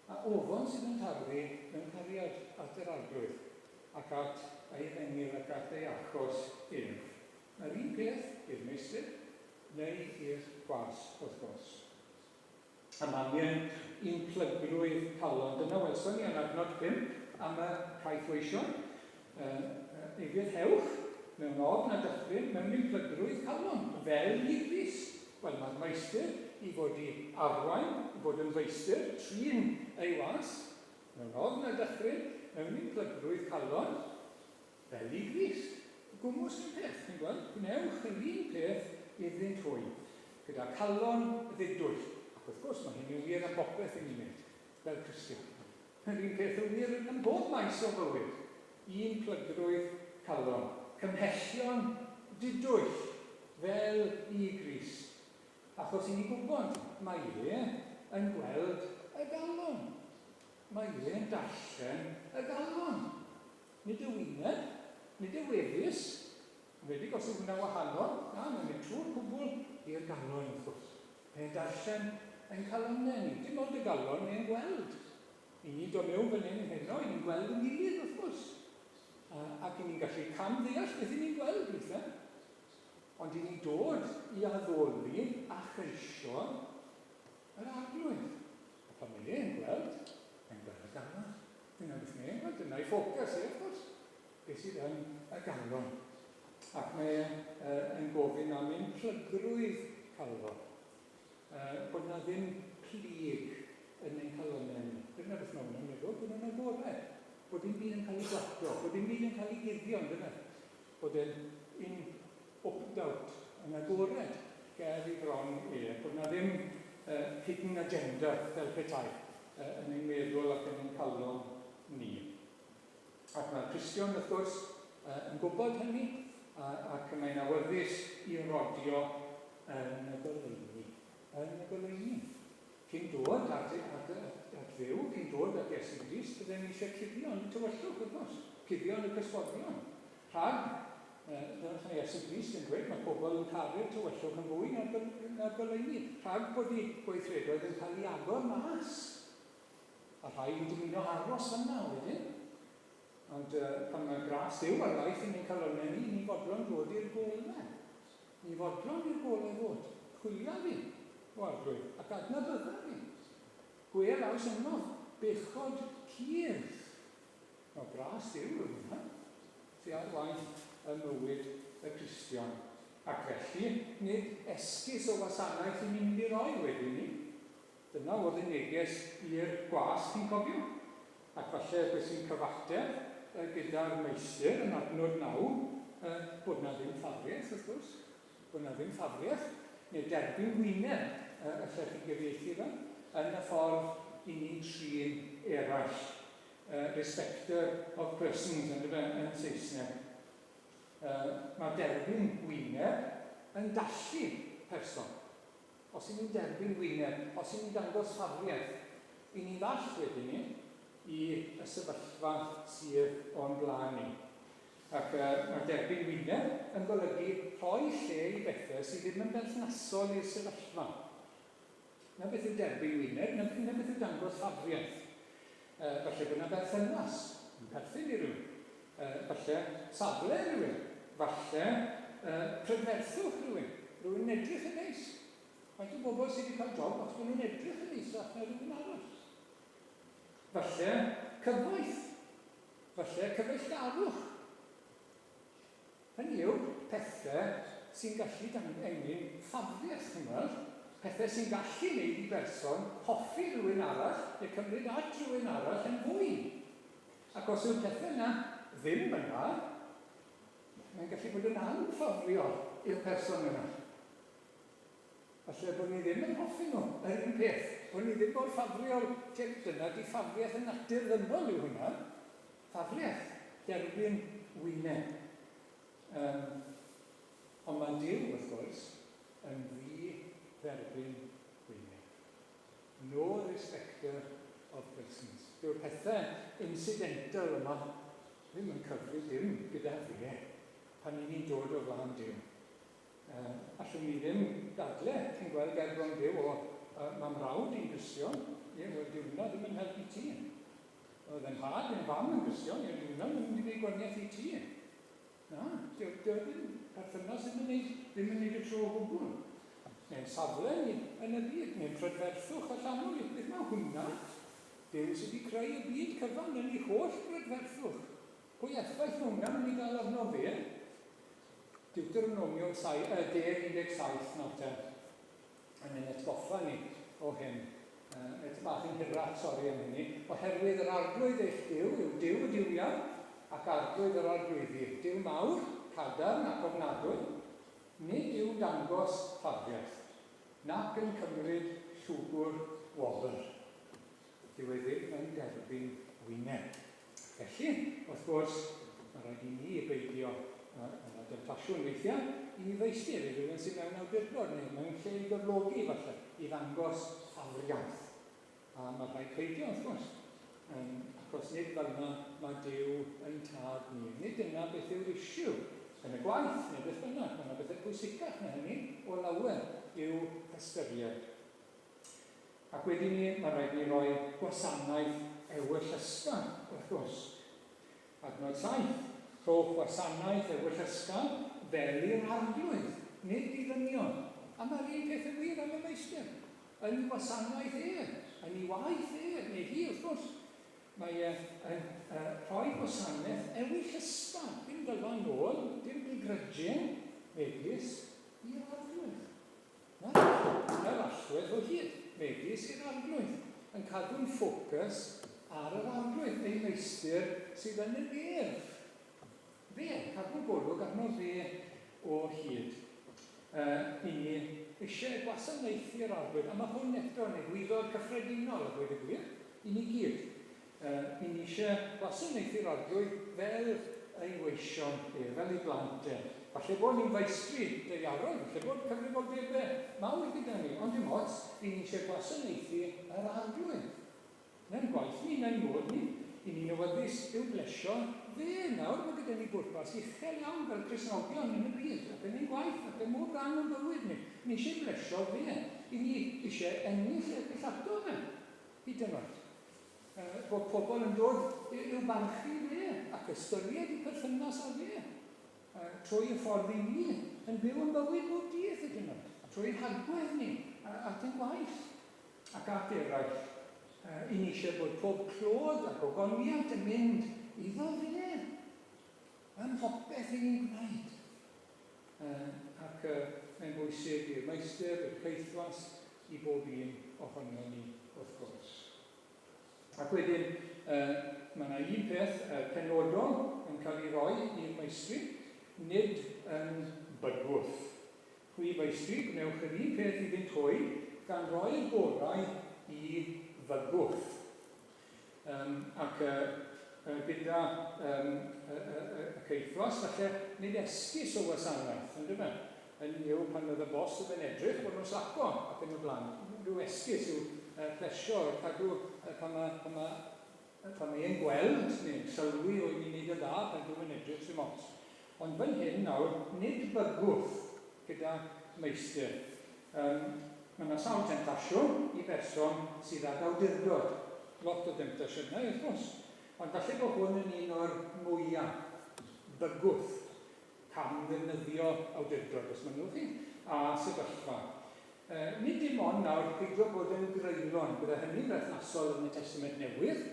A ofon sydd yn tarddu mewn cariad at yr Arglwydd, ac at ei Efengyl ac at ei achos ef. Mae'r un peth i'r meistr neu i'r gwas, wrth gwrs. A mae angen un plygrwydd calon. Dyna welson ni yn adnod 5 am y caethweision. Ufuddhewch mewn ofn a dychryn mewn un plygrwydd calon, fel i Grist. Wel, mae'r meistr i fod i arwain, i fod yn feistr, trin ei was, mewn ofn a dychryn, mewn un plygrwydd calon, fel i Grist. Gwmws un peth, chi'n gweld, gwnewch yr un peth iddynt hwy, gyda calon ddidwyll. Ac wrth gwrs, mae hyn yn wir am bopeth i ni'n wneud, fel Cristion. Yr un peth yn wir yn bob maes o fywyd. Un plygrwydd calon. Cymhellion didwyll, fel i Grist. Achos i ni gwybod, mae e yn gweld y galon. Mae e'n darllen y galon. Nid y wyneb, nid y wefus, enwedig os yw hwnna'n wahanol, na, mae'n mynd trwy'r cwbl i'r galon, wrth gwrs. Mae'n darllen ein calonnau ni, dim ond y galon mae'n gweld. I ni dod mewn fan hyn heno, i ni'n gweld yn gilydd, wrth gwrs. Ac i ni'n gallu cam-ddeall beth i ni'n gweld weithiau. Ond i ni'n dod i addoli a cheisio yr Arglwydd. A pan mae e'n gweld, mae'n gweld y galon. Dyna beth mae e'n gweld, dyna'i ffocws e, wrth gwrs. Beth sydd yn y galon. Ac mae e yn gofyn am ein plygrwydd calon. Bod 'na ddim plyg yn ein calonnau ni. Dyna beth mae hwnna'n meddwl, bod nhw'n agored. Bod dim byd yn cael ei gwadu, bod dim byd yn cael ei guddio, on'd yfe? Bod e'n in opened out, yn agored ger ei fron e. Bod 'na ddim hidden agenda fel petai yn ein meddwl ac yn ein calon ni. Ac mae'r Cristion, wrth gwrs, yn gwybod hynny, ac mae'n awyddus i rodio yn y goleuni. Yn y goleuni. Cyn dod at, at, at, at Dduw, cyn dod at Iesu Grist, byddem ni eisiau cuddio yn y tywyllwch, wrth gwrs. Cuddio yn y cysgodion. Rhag, dyna mae Iesu Grist yn dweud, mae pobl yn caru'r tywyllwch yn fwy na'r, na'r goleuni. Rhag bod eu gweithredoedd yn cael ei agor mas. A rhai yn dymuno aros yna wedyn. Ond pan mae gras Duw ar waith yn ein calonnau ni, ni'n fodlon dod i'r golau. Ni'n fodlon i'r golau ddod. Chwilia fi, o Arglwydd, ac adnabydda fi. Gwêl aws ynof bechod cudd. Nawr, gras Duw yw hwnna, sy ar waith ym mywyd y Cristion. Ac felly, nid esgus o wasanaeth i ni'n mynd i roi wedyn 'ny. Dyna oedd y neges i'r gwas, chi'n cofio? Ac falle beth sy'n cyfateb gyda'r meistr yn adnod 9, bod 'na ddim ffafriaeth, wrth gwrs, bod 'na ddim ffafriaeth, neu derbyn wyneb, allech chi gyfieithu fe, yn y ffordd i ni'n trin eraill. Respecter of persons, yndyfe, yn Saesneg. Mae derbyn wyneb yn dallu. person. Os y'n ni'n derbyn wyneb, os y'n ni'n dangos ffafriaeth, y'n ni'n ddall wedyn ni i y sefyllfa sydd o'n blaen ni. Ac uh, mae derbyn wyneb yn golygu rhoi lle i bethau sydd ddim yn berthnasol i'r sefyllfa. Na beth yw derbyn wyneb, na, na beth yw dangos ffafriaeth. Falle bod 'na berthynas yn perthyn i rywun. Falle safle rhywun. Falle prydferthwch rhywun. Rhywun yn edrych yn neis. Faint o bobl sydd wedi cael job achos bod nhw'n edrych yn neisach na rhywun arall? Falle cyfoeth. Falle cyfeillgarwch. Hynny yw, pethe sy'n gallu ennyn ffafriaeth, chi'n gweld, pethe sy'n gallu neud i berson hoffi rhywun arall neu cymryd at rhywun arall yn fwy. Ac os yw'r pethe yna ddim yna, mae'n gallu bod yn anffafriol i'r person yna. Falle bod ni ddim yn hoffi nhw, yr un peth, bod ni ddim mor ffafriol, dyna 'di ffafriaeth y natur ddynol yw hwnna. Ffafriaeth, derbyn wyneb. Yym, ond mae Duw, wrth gwrs, yn ddi-dderbyn wyneb. No respecter of persons. Dyw'r pethau incidental yma ddim yn cyfri dim gyda fe pan 'y ni'n dod o flaen Duw. Yym, allwn ni ddim dadle, chi'n gweld, ger bron Duw, o, yy, mae mrawd i'n Gristion, ie, wel, dyw hwnna ddim yn helpu ti. Oedd yn nhad neu'n fam yn Gristion, ie, dyw hwnna ddim yn mynd i wneud gwahaniaeth i ti. Na, dyw, dyw e ddim, perthynas ddim yn neud, ddim yn neud y tro o gwbl. Neu'n safle ni yn y byd, neu'n prydferthwch allanol ni. Beth mae hwnna? Duw sydd wedi creu y byd cyfan yn ei holl brydferthwch. Pwy effaith mae hwnna'n mynd i gael arno fe? Deuteronomium 10, 17 nawr te, yn ein atgoffa ni o hyn. Mae tipyn bach yn hirach, sori am hynny. Oherwydd yr Arglwydd eich Duw yw Duw y duwiau, ac Arglwydd yr arglwyddi, Duw mawr, cadarn ac ofnadwy, nid yw'n dangos ffafriaeth, nac yn cymryd llwgr wobr. Dyw e ddim yn derbyn wyneb. Felly, wrth gwrs, mae rhaid i ni beidio, mae yna demtasiwn weithiau, i feistr, i rywun sydd mewn awdurdod neu mewn lle i gyflogi falle, i ddangos ffafriaeth. A mae rhaid peidio, wrth gwrs, um, achos nid fel yna mae Duw yn tad ni. Nid dyna beth yw'r issue yn y gwaith neu beth bynnag. Mae yna bethau pwysicach na hynny o lawer i'w hystyried. Ac wedyn 'ny, mae'n rhaid ni roi gwasanaeth ewyllysgar, wrth gwrs. Adnod 7, Rhowch wasanaeth ewyllysgar fel i'r Arglwydd, nid i ddynion. A mae'r un peth yn wir am y Meistr. Yn ei wasanaeth e, yn ei waith e, neu hi, wrth gwrs, mae e yn rhoi gwasanaeth ewyllysgar, dim dylfa nôl, dim begrudging, megis, i'r Arglwydd. Mae'r allwedd o hyd, megis i'r Arglwydd, yn cadw'n ffocws ar yr Arglwydd, ein Meistr sydd yn y nef. Fe, cadw'n golwg arno fe o hyd. Uh, I ni eisiau gwasanaethu'r Arglwydd, a mae hwn eto yn egwyddor cyffredinol, a dweud y gwir, i ni gyd. I ni eisiau gwasanaethu'r Arglwydd fel ei weision e, fel ei blant e. Falle bod ni'n feistri daearol, falle bod cyfrifoldebau mawr gyda ni, ond dim ots, i ni eisiau gwasanaethu yr Arglwydd. Na'n gwaith ni, na'n modd ni, i ni'n awyddus i'w blesio fe. Nawr mae gyda ni bwrpas uchel iawn fel Cristnogion yn y byd, ac yn ein gwaith, ac ym mhob rhan o'n bywyd ni. Ni eisiau blesio fe. I ni eisiau ennill y ato fe, hyd yn oed. Bod pobl yn dod i'w barchu fe ac ystyried eu perthynas â fe trwy y ffordd i ni yn byw yn bywyd bob dydd hyd yn oed, trwy ein hagwedd ni at ein gwaith ac at eraill. I ni eisiau bod pob clod a gogoniant yn mynd iddo fe ym mhopeth i ni'n gwneud. Ac mae'n bwysig i'r meistr, i'r caethwas, i bob un ohonon ni wrth gwrs. Ac wedyn, mae yna un peth penodol yn cael ei roi i'r meistri, nid yn bygwth. Chwi feistri, gwnewch yr un peth iddynt hwy, gan roi'r gorau i fygwth. Um, ac gyda um, y, y, y, y caethwas, falle nid esgus o wasanaeth, yn dyfe? Hynny yw, pan oedd y bos ddim yn edrych, bod nhw'n slaco ac yn y blaen. Rhyw esgus yw plesio, cadw pan mae, pan mae, pan mae e'n gweld neu'n sylwi o i ni'n neud yn dda, pan dwi'm yn edrych, sim ots. Ond fan hyn nawr, nid bygwth gyda meistr. Um, mae yna sawl temtasiwn i berson sydd ag awdurdod. Lot o demtasiynau, wrth gwrs. Ond falle bod hwn yn un o'r mwyaf bygwth, cam ddefnyddio awdurdod, os mynnwch chi, a sefyllfa. Nid dim ond nawr peidio bod yn greulon, bydde hynny'n berthnasol yn y Testament Newydd,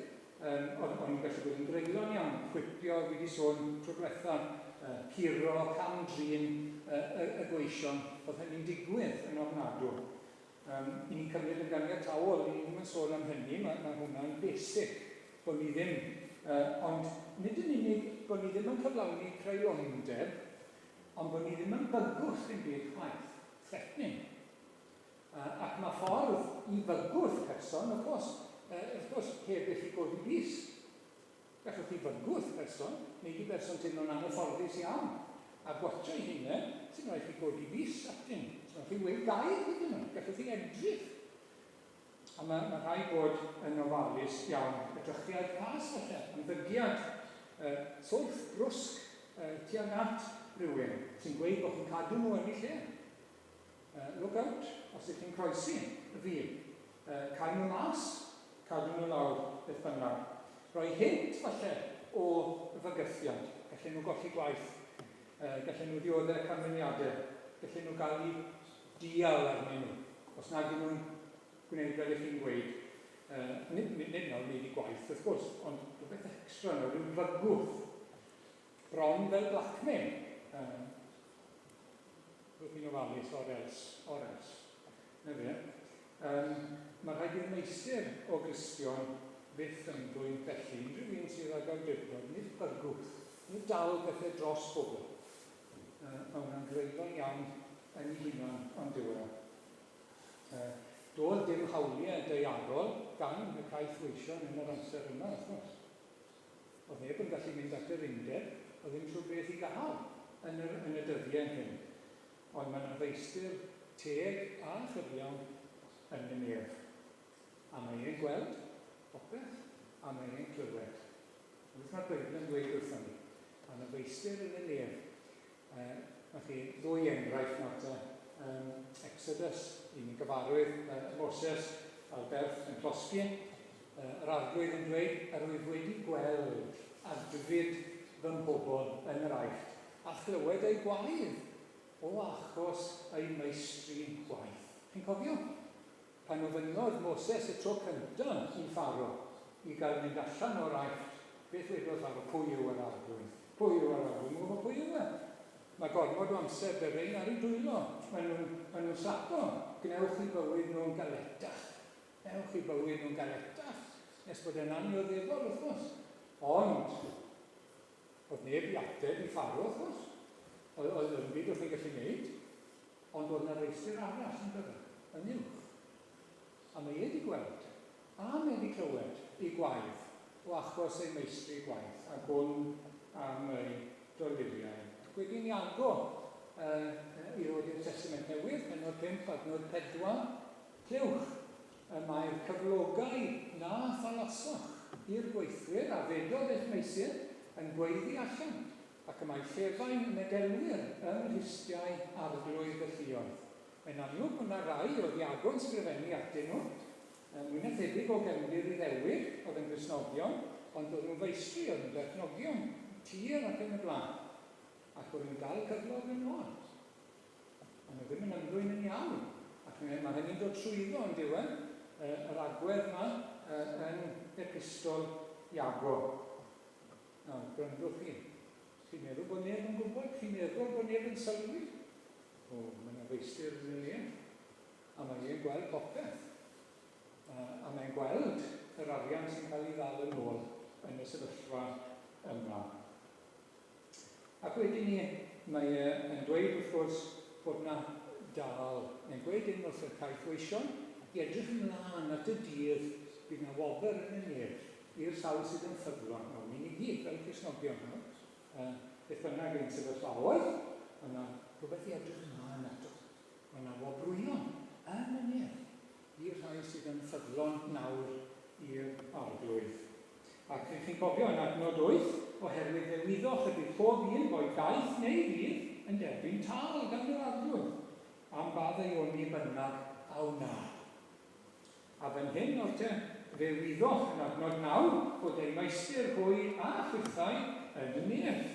yym, o'n o'n nhw'n gallu bod yn greulon iawn, chwipio, fi 'di sôn tro dwetha, curo, cam-drin y y gweision, oedd hynny'n digwydd yn ofnadw. Yym, 'y ni'n cymryd yn ganiataol, 'y ni ddim yn sôn am hynny, ma' ma' hwnna'n basic, bod ni ddim, ond nid yn unig bod ni ddim yn cyflawni creulondeb, ond bod ni ddim yn bygwth dim byd chwaith. Threatening. Ac mae ffordd i fygwth person, of course, wrth gwrs, heb i chi godi bys. Gallwch chi fygwth person, wneud i berson teimlo'n anghyfforddus iawn, a gwatio ei hunain, sy'n rhaid chi godi bys atyn. Sy'n rhaid chi weud gair hyd yn oed, gallwch chi edrych. A mae, mae rhaid bod yn ofalus iawn. Edrychiad cas falle, ymddygiad swrth, brwsg, tuag at rhywun sy'n gweud bod chi'n cadw nhw yn eu lle. Look out, os ydych chi'n croesi y ffin. Cau nhw mas, cadw nhw lawr, beth bynnag. Rhoi hint falle o fygythiad. Gallen nhw golli gwaith, gallen nhw ddioddef canlyniadau, gallen nhw gael eu dial arnyn nhw. Os nag y'n nhw'n gwneud fel 'y chi'n gweud, nid, nid, nid nawr wneud eu gwaith wrth gwrs, ond rhywbeth extra nawr, rhyw fygwth, bron fel blackmail. Rwyf i'n ofalus, or else, or else. Na fe. Um, mae rhaid i'r meistr o Gristion fyth ymddwyn felly. Unrhyw un sydd ag awdurdod, nid bygwth, nid dal pethau dros bobl. Mae hwnna'n greulon iawn yn ei hunan, ond dyw e. Doedd dim hawliau daearol gan y caethweision yn yr amser yma, wrth gwrs. Oedd neb yn gallu mynd at yr undeb, oedd ddim trwy beth i gael yn yr, yn y dyddiau hyn. Ond mae yna feistr teg a chyfiawn yn y nef. A mae e'n gweld popeth, a mae e'n clywed. Beth mae'r Beibl yn dweud wrthon ni? Mae yna feistr yn y nef. Mae chi ddwy enghraifft nawr te. Exodus, i ni'n gyfarwydd, Moses a'r berth yn llosgi. Yr Arglwydd yn dweud, yr wyf wedi gweld adfyd fy mhobl yn yr Aifft, a chlywed eu gwaedd o achos eu meistri gwaith. Chi'n cofio? Pan ofynnodd Moses y tro cyntaf i Pharo i gael mynd allan o'r Aifft, beth wedodd Pharo? Pwy yw yr Arglwydd? Pwy yw yr Arglwydd? Dwi'm yn gwybod pwy yw e. Mae gormod o amser 'da rhein ar eu dwylo. Maen nhw'n, maen nhw'n slaco. Gwnewch eu bywyd nhw'n galetach. Gwnewch eu bywyd nhw'n galetach, nes bod e'n annioddefol, wrth gwrs. Ond, oedd neb i ateb i Pharo, wrth gwrs. Oedd, oedd ddim byd oedd e'n gallu gwneud. Ond oedd 'na feistr arall, yn doedd e, yn uwch. A mae e 'di gweld, a mae e 'di clywed eu gwaedd o achos eu meistri gwaith, a gwn am eu doluriau. Ac wedyn Iago, i ddod i'r Testament Newydd, pennod 5, adnod 4, Clywch, y mae'r cyflogau na thalasoch i'r gweithwyr a fedodd eich meysydd yn gweiddi allan, Ac y mae llefain y medelwyr ym mhristiau arglwydd y lluoedd. Mae'n amlwg bod 'na rai oedd Iago'n sgrifennu atyn nhw, mwy na thebyg o gefndir Iddewig, oedd yn Gristnogion, ond oedd nhw'n feistri, oedd nhw'n berchnogion tir ac yn y blaen, ac oedd nhw'n dal cyflog yn ôl. Ond nhw ddim yn ymddwyn yn iawn, ac mae mae hynny'n dod trwyddo, yn dyw e, yr agwedd 'ma yn epistol Iago. Nawr, gwrandwch chi. Chi'n meddwl bod neb yn gwybod? Chi'n meddwl bod neb yn sylwi? O, mae yna feistr yn y nef, a mae e'n gweld popeth. A, a mae'n gweld yr arian sy'n cael ei ddal yn ôl yn y sefyllfa yma. Ac wedyn ni, mae e yn dweud wrth gwrs bod yna dal. Mae'n gweud hyn wrth y caethweision i edrych ymlaen at y dydd bydd yna wobr yn y nef i'r sawl sydd yn ffyddlon. Nawr, ni ni gyd fel Cristnogion nawr, beth bynnag ein sefyllfaoedd, mae yna Rhywbeth i edrych ymlaen ato. Mae yna wobrwyon yn y nef i'r rhai sydd yn ffyddlon nawr i'r Arglwydd. Ac rŷch chi'n cofio yn adnod 8, oherwydd fe wyddoch y bydd pob un, boed gaeth neu rydd, yn derbyn tâl gan yr Arglwydd, am ba ddaioni bynnag a wna. A fan hyn, nawr te, fe wyddoch yn adnod 9 bod eu meistr hwy a chwithau yn y nef.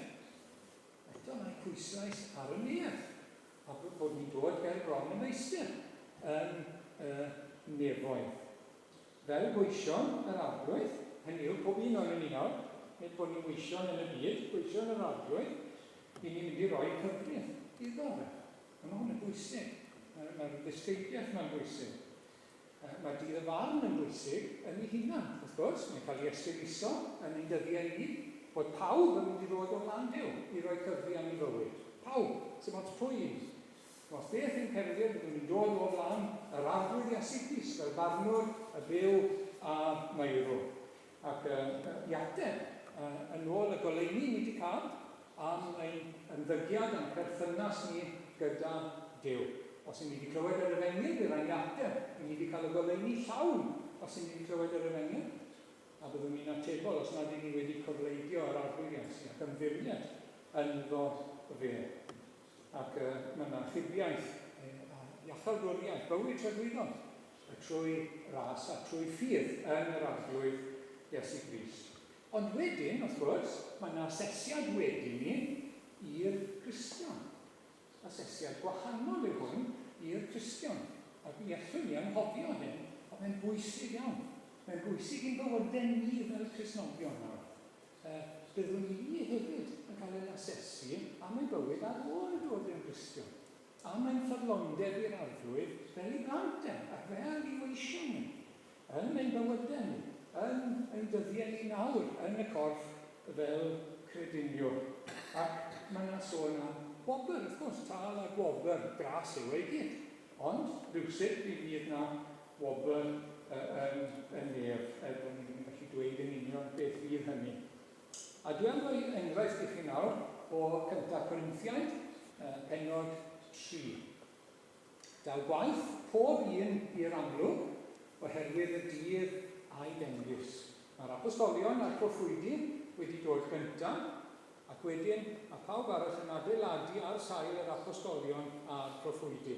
Eto mae pwyslais ar y nef, a bod ni'n dod ger bron y meistr yn y nefoedd. Fel gweision yr Arglwydd, hynny yw, pob un ohonon ni nawr, nid bod ni'n weision yn y byd, gweision yr Arglwydd, i ni'n mynd i roi cyfrif iddo fe. A mae hwn yn bwysig. Mae'r mae ddysgeidiaeth yma'n bwysig. Mae dydd y farn yn bwysig yn ei hunan, wrth gwrs, mae'n cael ei esgeuluso yn ein dyddiau ni, bod pawb yn mynd i ddod o flaen Duw i roi cyfri am ei fywyd. Pawb, sim ots pwy i ni. Dim ots beth ein cefndir, byddwn ni'n dod o flaen yr Arglwydd Iesu Grist fel barnwr y byw a'r meirw. Ac i ateb yn ôl y goleuni ni wedi cael am ein ymddygiad a'n perthynas ni gyda Duw. Os y'n ni wedi clywed yr efengyl, bydd rhaid ni ateb. Y'n ni wedi cael y goleuni llawn os y'n ni wedi clywed yr efengyl, a byddwn ni'n atebol os nad y'n ni wedi cofleidio yr Arglwydd Iesu ac ymddiried ynddo fe. Ac mae yna achubiaeth, a iachawdwriaeth, bywyd tragwyddol, trwy ras a trwy ffydd yn yr Arglwydd Iesu Grist. Ond wedyn, wrth gwrs, mae yna asesiad wedyn ni i'r Cristion. Asesiad gwahanol yw hwn i'r Cristion. Ac mi allwn ni anghofio hyn, ond mae'n bwysig iawn. Mae'n bwysig i'n bywydau ni fel Cristnogion nawr. Byddwn ni hefyd yn cael ein asesu am ein bywyd ar ôl dod yn Gristion, am ein ffyddlondeb i'r Arglwydd fel ei blant e, ac fel ei weision ni, yn ein bywydau ni, yn ein dyddiau ni nawr yn y corff fel crediniwr. Ac mae yna sôn am wobr, wrth gwrs, tâl a gwobr, gras yw e i gyd. Ond rywsut mi fydd 'na wobr yn y nef, er bod ni ddim yn gallu dweud yn union beth fydd hynny. A dwi am roi enghraifft i chi nawr o Cyntaf Corinthiaid, pennod 3. Daw gwaith pob un i'r amlwg oherwydd y dydd a'i dengys. Mae'r apostolion a'r proffwydi wedi dod gyntaf, ac wedyn mae pawb arall yn adeiladu ar sail yr apostolion a'r proffwydi.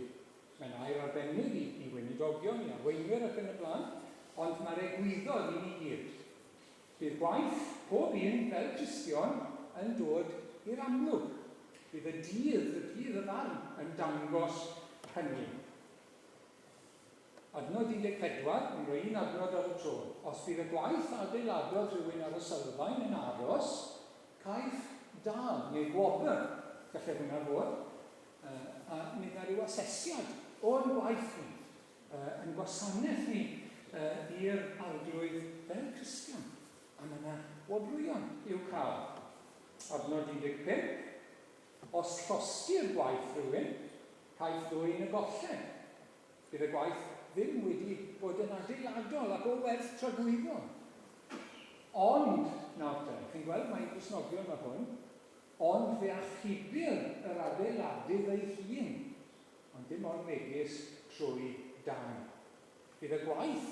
Mae'n air arbennig i i weinidogion, i arweinwyr ac yn y blaen, ond mae'r egwyddor i ni gyd. Bydd gwaith pob un fel Cristion yn dod i'r amlwg. Bydd y dydd, y dydd y farn, yn dangos hynny. Adnod 14, yn rhoi un adnod ar y tro. Os bydd y gwaith a adeiladodd rhywun ar y sylfaen yn aros, caiff dâl neu gwobr, gallai hwnna fod, A mi yna ryw asesiad o'n gwaith ni, yn gwasanaeth ni i'r Arglwydd fel Cristion. A mae yna wobrwyon i'w cael. Adnod 15, Os llosgir gwaith rhywun, caiff ddwyn y golled. Bydd y gwaith ddim wedi bod yn adeiladol ac o werth tragwyddol. Ond, nawr te, chi'n gweld mai Cristnogion mae hwn, Ond fe achubir yr adeiladydd ei hun, ond dim ond megis trwy dân. Bydd y gwaith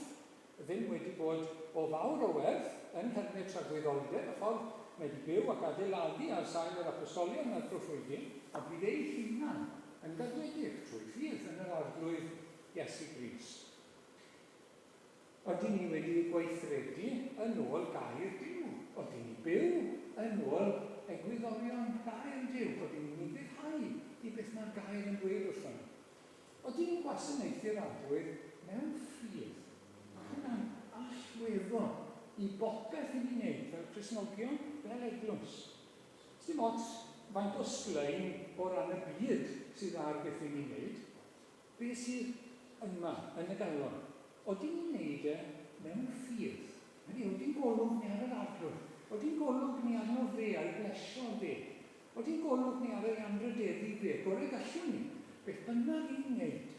ddim wedi bod o fawr o werth yn nhermau tragwyddoldeb, y ffordd mae wedi byw ac adeiladu ar sail yr apostolion a'r proffwydi, ond bydd ei hunan yn gadwedig trwy ffydd yn yr Arglwydd Iesu Grist. Odyn ni wedi gweithredu yn ôl gair Duw? Odyn ni byw yn ôl egwyddorion gair Duw? Odyn ni'n ufuddhau i beth mae'r gair yn dweud wrthon ni? Odyn ni'n gwasanaethu'r Arglwydd mewn ffydd? Mae hwnna'n allweddol i bopeth i ni'n wneud fel Cristnogion, fel eglwys. Sdim ots faint o sglein o ran y byd sydd ar beth i ni'n wneud. Be sydd yma, yn y galon? Odyn ni'n neud e mewn ffydd? Hynny yw, odi'n golwg ni ar yr Arglwydd? Odi'n golwg ni arno fe a'i blesio fe? Odi'n golwg ni ar ei anrhydeddu fe? Gore gallwn ni, beth bynnag i ni'n neud,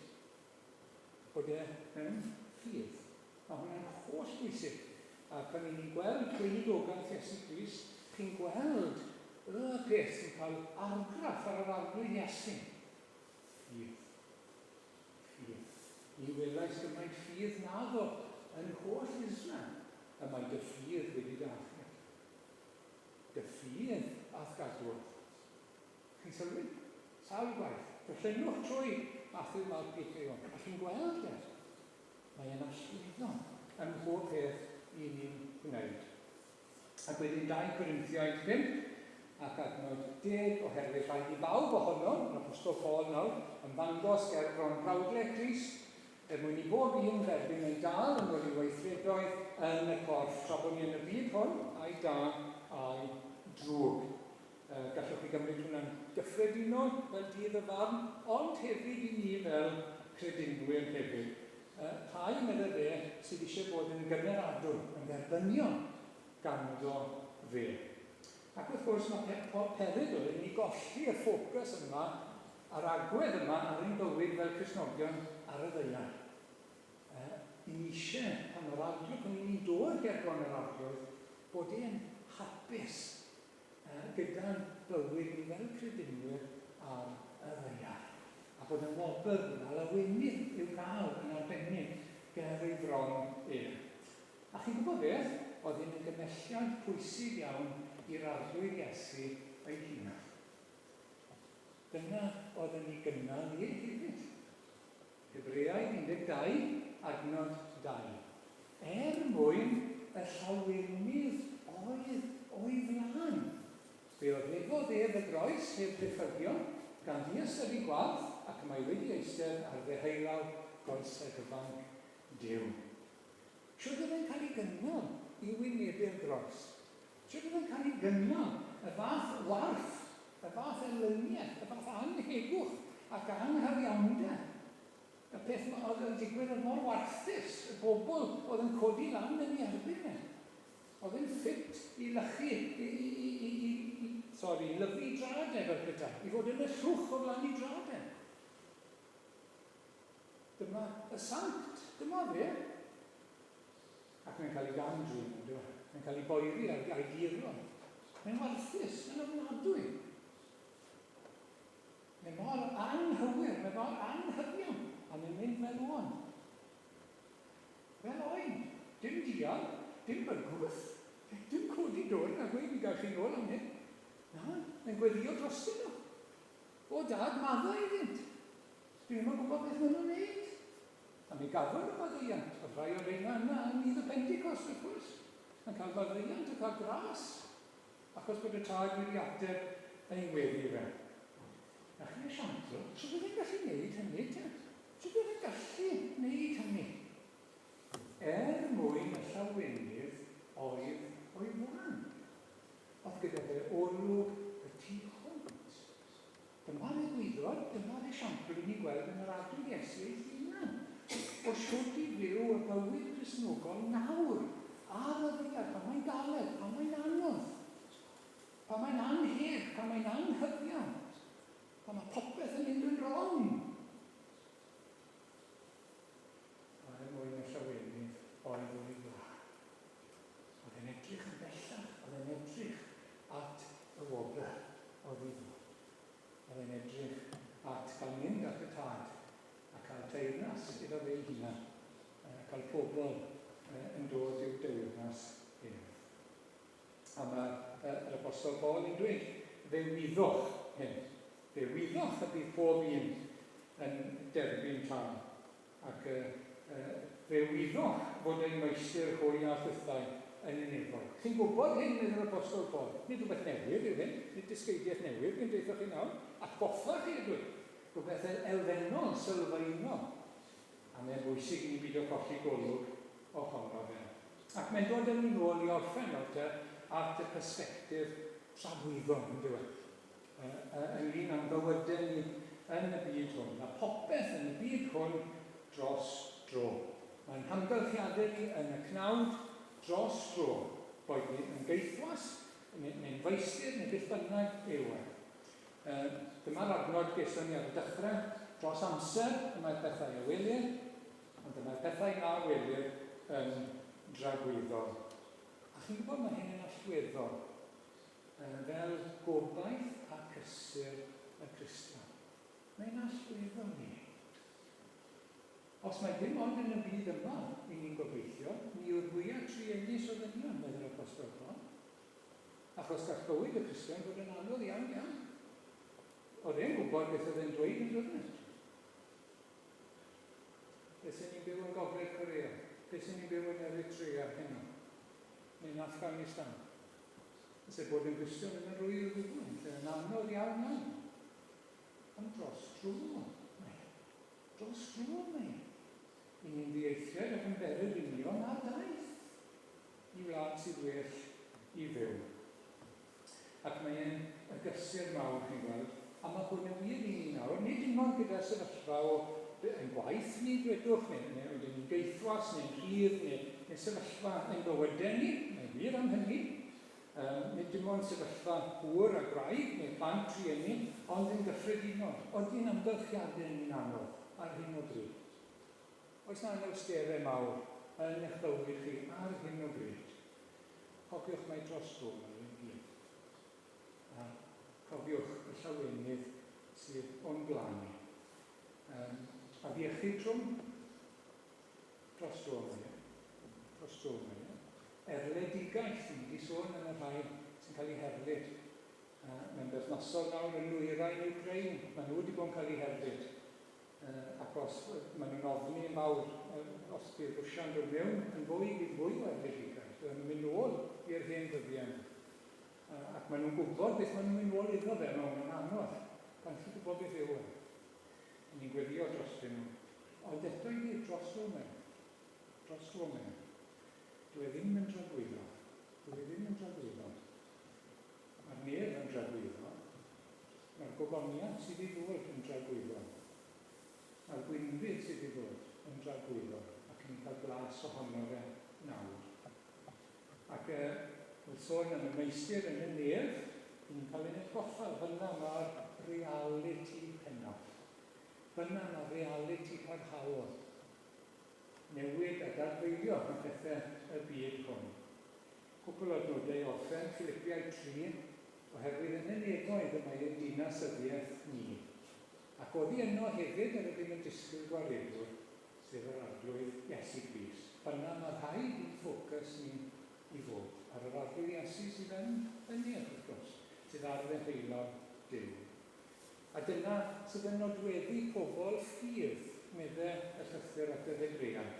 bod e mewn ffydd. Mae hwnna'n holl bwysig. A pan 'y ni'n gweld gweinidogaeth Iesu Grist, chi'n gweld y peth sy'n cael argraff ar yr Arglwydd Iesu. Ffydd. Ffydd. Ni welais gymaint ffydd naddo yn holl Israel, y mae dy ffydd wedi dy achub. Dy ffydd a'th gadwodd. Chi'n sylwi? Sawl gwaith. Darllenwch trwy Mathew, Marc, Luc a Ioan, a chi'n gweld e. Mae e'n allweddol ym mhob peth i ni'n gwneud. Ac wedyn 2 Corinthiaid 5 ac adnod 10, oherwydd rhaid i bawb ohonom, yr Apostol Paul nawr, ymddangos ger bron brawdle Crist, er mwyn i bob un dderbyn ei dâl yn ôl ei weithredoedd yn y corff, tra bod ni yn y byd hwn, ai da ai drwg. Gallwch chi gymryd hwnna'n gyffredinol fel dydd y farn, ond hefyd i ni fel credinwyr hefyd. Rhai, medde fe, sydd eisiau bod yn gymeradwy, yn dderbyniol ganddo fe. Ac wrth gwrs mae perygl i ni golli y ffocws yma a'r agwedd yma ar ein bywyd fel Cristnogion ar y ddaear. I ni eisiau, pan mae'r Arglwydd, pan ni'n dod ger bron yr Arglwydd, bod e'n hapus gyda'n bywyd ni fel credinwyr ar y ddaear, a bod y wobr a lawenydd i'w gael yn arbennig ger ei fron ef. A chi'n gwybod beth? Oedd hyn yn gymhelliad pwysig iawn i'r Arglwydd Iesu ei hunan. Dyna oedd yn ei gynnal e hefyd. Hebreaid 12, adnod 2. Er mwyn y llawenydd oedd o'i flaen. Fe oddefodd ef y groes heb ddiffygio, gan ddiystyru gwarth, ac y mae wedi eistedd ar ddeheulaw goesau gyfanc Duw. Shwt oedd e'n cael ei gynnal i wynebu'r groes? Shwt oedd e'n cael ei gynnal y fath warth, y fath elyniaeth, y fath annhegwch ac anghyfiawnder? Y peth oedd yn digwydd oedd mor warthus, y bobl oedd yn codi lan yn ei erbyn e. Oedd e'n ffit i lychu, i, i, i, i, i, i, sori, i lyfu drad e fel petai, i fod yn y llwch o flaen ei drad e. Dyma y sanct, dyma fe. Ac mae'n cael ei gam-drin, on'd yw e? Mae'n cael ei boeri a'i, a'i guro. Mae'n warthus, mae'n ofnadwy. Mae mor anghywir, mae mor anghyfiawn, a mae'n mynd fel oen. Fel oen. Dim dial, dim bygwth, dim codi dwrn a gweud, mi gael chi nôl am hyn. Na, mae'n gweddio drostyn nhw. O dad, maddau iddynt. Dwi ddim yn gwybod beth maen nhw'n wneud. A mi gafon nhw faddeuant. Oedd rhai o'r rheina yna yn nydd y Pentecost, wrth gwrs, yn cael faddeuant a cael gras, achos bod y tad wedi ateb ei weddi fe. Na chi esiampl, sut oedd e'n gallu wneud hynny te? Sut oedd e'n gallu wneud hynny? Er mwyn y llawenydd oedd o'i flaen. Oedd gyda fe olwg y tu hwnt. Dyma'r egwyddor, dyma'r esiampl i ni gweld yn yr Arglwydd Iesu ei hunan, o shwt i fyw y bywyd Cristnogol nawr, ar y ddaear, pan mae'n galed, pan mae'n anodd, pan mae'n annheg, pan mae'n anghyfiawn, pan mae popeth yn mynd yn wrong. A er mwyn y llawenydd oedd o'i flaen. Oedd e'n edrych yn bellach, oedd e'n edrych at y wobr oedd i ddod. Oedd e'n edrych at gael mynd at y tad a cael teyrnas iddo fe ei hunan, cael pobl yn dod i'w deyrnas ef. A mae yr Apostol Paul yn dweud, fe wyddoch hyn. Fe wyddoch y bydd pob un yn derbyn tân, ac fe wyddoch fod eu meistr hwy a chwithau yn y nefoedd. Chi'n gwybod hyn, medd yr Apostol Paul. Nid rhywbeth newydd yw hyn, nid dysgeidiaeth newydd fi'n deutha chi nawr. Atgoffa chi ydw i. Rhywbeth elfennol, sylfaenol. A mae'n bwysig i ni bido colli golwg ohono fe. Ac mae'n dod â ni nôl i orffen nawr te at y persbectif tragwyddol, yn dyw e? Ynglyn â'n bywydau ni yn y byd hwn. Mae popeth yn y byd hwn dros dro. Mae'n hamgylchiadau ni yn y cnawd dros dro, boed ni yn gaethwas, neu'n feistr, neu beth bynnag yw e. Dyma'r adnod geson ni ar y dechrau. Dros amser y mae'r pethau a welir, ond y mae'r pethau na welir yn dragwyddol. A chi'n gwybod, mae hyn yn allweddol fel gobaith a cysur y Cristion. Mae'n allweddol i ni. Os mai dim ond yn y byd yma i ni'n gobeithio, ni yw'r fwyaf truenus o ddynion, meddai'r Apostol Paul. Achos gall bywyd y Cristion fod yn anodd iawn, iawn. Oedd e'n gwybod beth oedd e'n dweud yn doedd e? Be sy'n ni'n byw yn Gogledd Korea? Be sy'n ni'n byw yn Eritrea heno? Neu'n Afghanistan? Fyse bod yn Gristion ddim yn rwydd o gwbl, lle yn anodd iawn iawn. Ond dros dro mae e. Dros dro mae e. I ni'n ddieithriaid ac yn bererinion ar daith i wlad sydd well i fyw. Ac mae e'n y gysur mawr, chi'n gweld, a mae hwn yn wir i ni nawr, nid dim ond gyda'r sefyllfa o ein gwaith ni, dwedwch, neu, neu ydyn ni'n geithwas, neu'n rhydd, neu, neu sefyllfa ein bywydau ni, mae'n wir am hynny. Nid dim ond sefyllfa gŵr a gwraig neu plant rhieni, ond yn gyffredinol, odi'n amgylchiadau ni'n anodd ar hyn o bryd? Oes 'na anawsterau mawr yn eich bywyd chi ar hyn o bryd? Cofiwch mai dros dro mae e i gyd. A cofiwch y llawenydd sydd o'n blaen ni. Um, afiechyd trwm? Dros dro mae e. Dros dro mae e. Erledigaeth, ni wedi sôn am y rhai sy'n cael eu herlid. Mae'n berthnasol nawr yn nwyrain Ukraine, maen nhw wedi bod yn cael eu herlid. Ac os maen nhw'n ofni yn fawr, os bydd Rwsia'n dod mewn yn fwy, bydd fwy o erledigaeth. Bydden nhw'n mynd nôl i'r hen ddyddiau yna. Ac maen nhw'n gwybod beth maen nhw'n mynd nôl iddo fe, mae hwnna'n anodd. Pan chi'n gwybod beth yw e. Ni'n gweddio drostyn nhw. Ond eto i gyd, dros dro mae e. Dros dro mae e. Dyw e ddim yn dragwyddo. Dyw e ddim yn dragwyddo. Mae'r nef yn dragwyddo. Mae'r gogoniant sydd i ddod yn dragwyddo. Mae'r gwynfyd sydd i ddod yn dragwyddo ac ni'n cael blas ohono fe nawr. Ac e, wrth sôn am y meistr yn y nef, ni'n cael ein atgoffa, fyna mae'r realiti pennaf. Fyna mae'r realiti parhaol. Newid a dadfeilio mae pethau y byd hwn. Cwpl o adnodau i orffen, Philipiaid 3, oherwydd yn y nefoedd y mae ein dinasyddiaeth ni. Ac oddi yno hefyd yr ydym yn disgwyl Gwaredwr, sef yr Arglwydd Iesu Grist. Fan'na mae rhaid i'n ffocws ni i fod, ar yr Arglwydd Iesu sydd yn y nef, wrth gwrs, sydd ar ddeheulaw Duw. A dyna sydd yn nodweddu pobl ffydd, medde y llythyr at yr Hebreaid.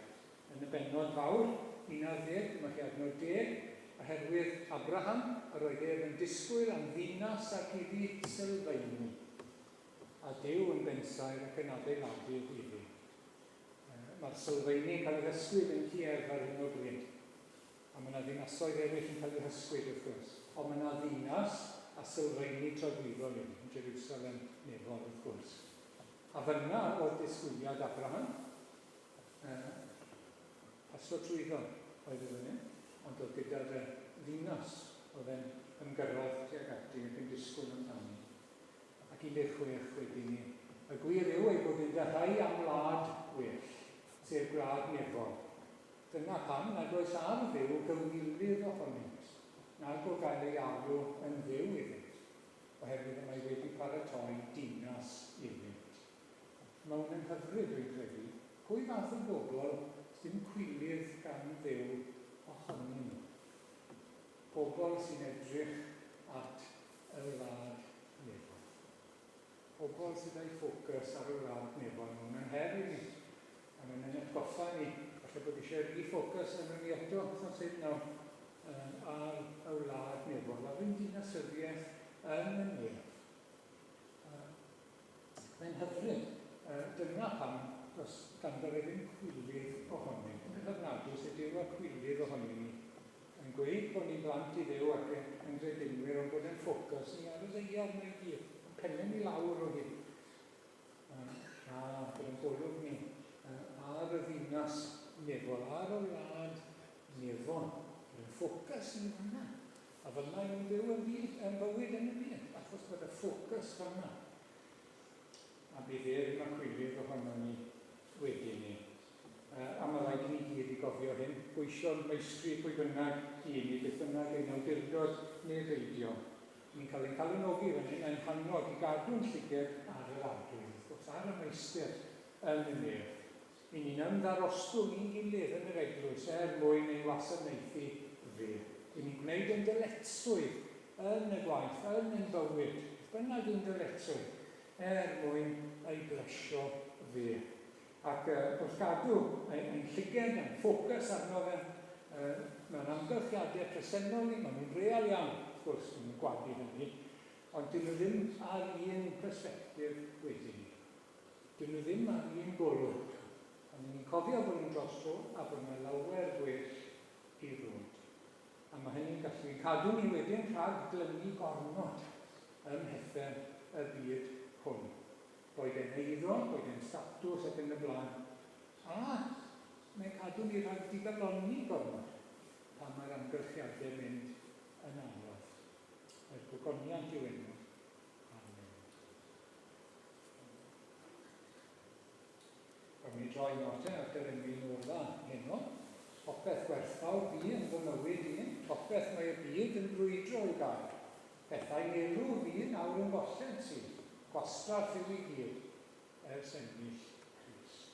Yn y bennod fawr, 11, dyma chi adnod deg, Oherwydd Abraham, yr oedd ef yn disgwyl am ddinas ac iddi sylfaenu, a Duw yn bensaer ac yn adeiladydd iddi. Mae'r sylfaeni'n cael eu hysgwyd yn Kiev ar hyn o bryd. A mae 'na ddinasoedd eraill yn cael eu hysgwyd, wrth gwrs. Ond mae 'na ddinas a sylfaeni tragwyddol iddi, yn Jerusalem nefol, wrth gwrs. A fan'na oedd disgwyliad Abraham. Paso trwyddo oedd e fan hyn, ond oedd gyda fe ddinas oedd e'n ymgyrraedd tuag ati ac yn disgwyl amdani. Ac 16 wedyn 'ny, y gwir yw ei bod yn dyheu am wlad well, sef gwlad nefol. Dyna pam nad oes ar Dduw gywilydd ohonynt, nag o gael ei alw yn Dduw iddynt, oherwydd y mae wedi paratoi dinas iddynt. Mae hwn yn hyfryd, dwi'n credu. Pwy fath o bobl s'dim cwilydd gan Dduw ohonyn nhw? Pobl sy'n edrych at y wlad nefol. Pobl sydd â'u ffocws ar y wlad nefol. Mae hwnna'n her i ni. A mae'n ein atgoffa ni, falle bod eisiau refocus arnon ni eto wythnos hyn nawr, ar y wlad nefol, ar ein dinasyddiaeth yn y nef. Mae'n hyfryd. Dyna pam does ganddo fe ddim cwilydd ohonyn. Yn beth ofnadwy sut yw y cwilydd ohonyn ni. Yn gweud bod ni'n blant i Dduw ac yn gredinwyr, ond bod ein ffocws ni ar y ddaear 'ma i gyd, ein pennau ni lawr o hyd. A bod ein golwg ni ar y ddinas nefol, ar y wlad nefol. Bod ein ffocws ni fan'na. A fan'na ni'n byw yn byd, yn bywyd yn y byd, achos bod y ffocws fan'na. A bydd e ddim yn cwilydd ohono ni wedyn ni. A mae rhaid i ni gyd i gofio hyn, gweision meistri pwy bynnag i ni, beth bynnag ein awdurdod neu beidio. Ni'n cael ein calonogi fan hyn a'n hannog i gadw'n llyged ar yr Arglwydd, wrth gwrs. ar y Meistr yn y nef. I ni'n ymddarostwng i'n gilydd yn yr eglwys er mwyn ei wasanaethu fe. I ni'n gwneud ein dyletswydd yn y gwaith, yn ein bywyd, beth bynnag yw'n dyletswydd, er mwyn ei blesio fe. Ac wrth gadw ein llyged a'n ffocws arno fe, mewn amgylchiadau presennol ni, maen nhw'n real iawn, wrth gwrs, maen nhw'n gwadu hynny, ond dyn nhw ddim ar un persbectif wedyn ni. Dyn nhw ddim ar un golwg. Ond ni'n cofio bod nhw'n dros dro a bod yna lawer gwell i ddod. A mae hynny'n gallu cadw ni wedyn rhag glynu gormod ym mhethau y byd hwn. Boed e'n eiddo, boed e'n statws ac yn y blaen. A mae'n cadw ni rhag digalonni gormod pan mae'r amgylchiadau'n mynd yn anodd. Er gogoniant i'w enw. Amen. Rhaid mi droi nawr te at yr emyn ola heno. Popeth gwerthfawr fi yn fy mywyd i, popeth mae y byd yn brwydro i'w gael. Pethau elw fi nawr yn golled sydd, gwastraff yw i gyd, ers ennill Crist.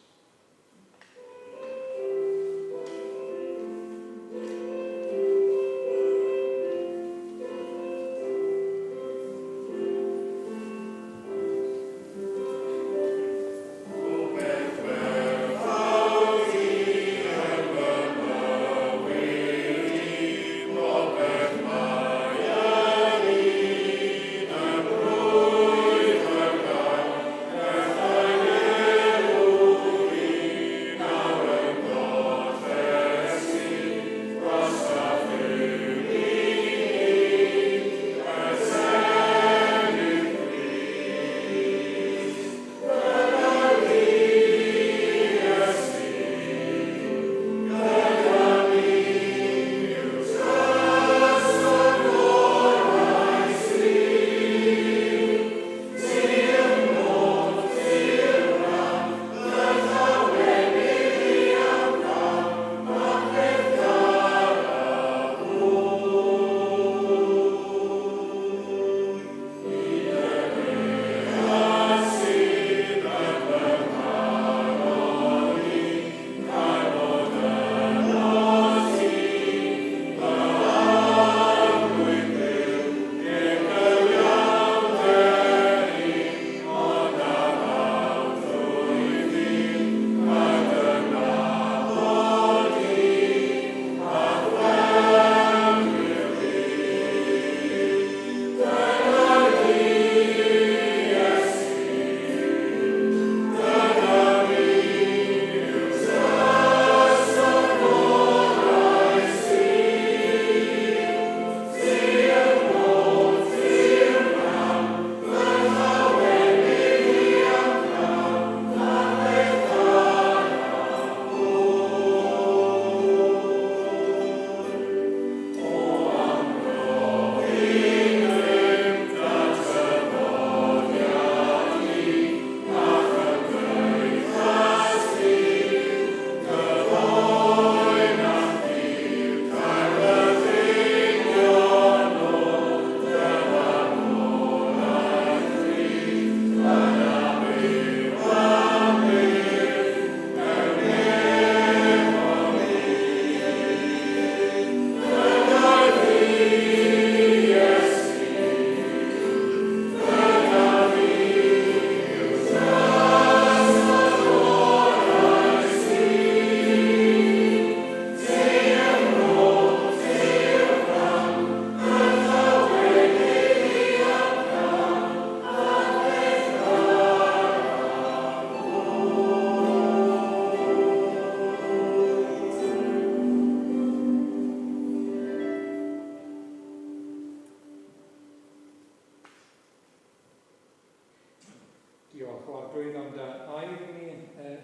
Diolch o Arglwydd am dy air i ni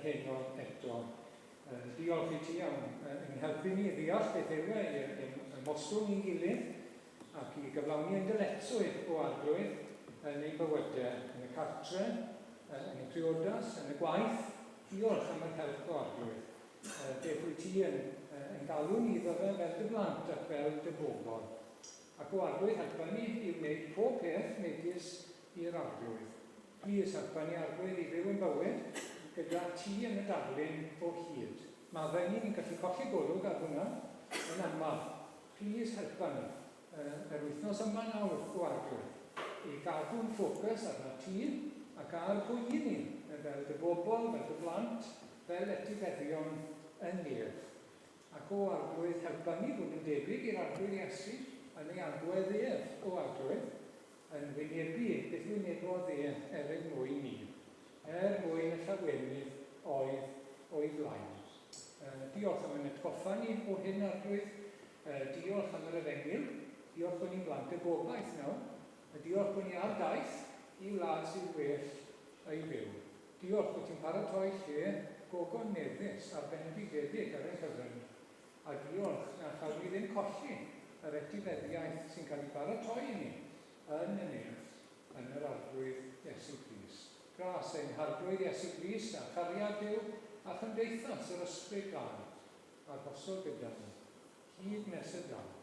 heno eto. Diolch i ti am ein helpu ni i ddeall beth yw e i ymostwng i'n gilydd ac i gyflawni ein dyletswydd o Arglwydd yn ein bywydau, yn y cartre, yn y priodas, yn y gwaith. Diolch am yr help o Arglwydd. Beth wyt ti yn, yn galw ni iddo fe fel dy blant ac fel dy bobl. Ac o Arglwydd helpa ni i wneud pob peth megis i'r Arglwydd. Plîs helpa ni Arglwydd i fyw ein bywyd gyda ti yn y darlun o hyd. Maddau ni, ni'n gallu colli golwg ar hwnna yn aml. Plîs helpa ni yr wythnos yma nawr, o Arglwydd, i gadw'n ffocws arnat ti ac ar pwy y'n ni, fel dy bobl, fel dy blant, fel etifeddion y nef. Ac o Arglwydd, helpa ni fod yn debyg i'r Arglwydd Iesu yn ei agwedd ef, o Arglwydd, yn wynebu beth wynebodd e er ein mwyn ni, er mwyn y llawenydd oedd o'i flaen. Diolch am ein atgoffa ni o hyn, Arglwydd. Diolch am yr Efengyl. Diolch bod ni'n blant y gobaith nawr. A diolch bod ni ar daith i wlad sydd well ei fyw. Diolch bod ti'n paratoi lle gogoneddus a bendigedig ar ein cyfer ni. A diolch na chawn ni ddim colli yr etifeddiaeth sy'n cael ei baratoi i ni yn y nef yn yr Arglwydd Iesu Grist. Gras ein Harglwydd Iesu Grist a chariad Duw a chymdeithas yr Ysbryd Glân arhoso gyda ni hyd nes y daw.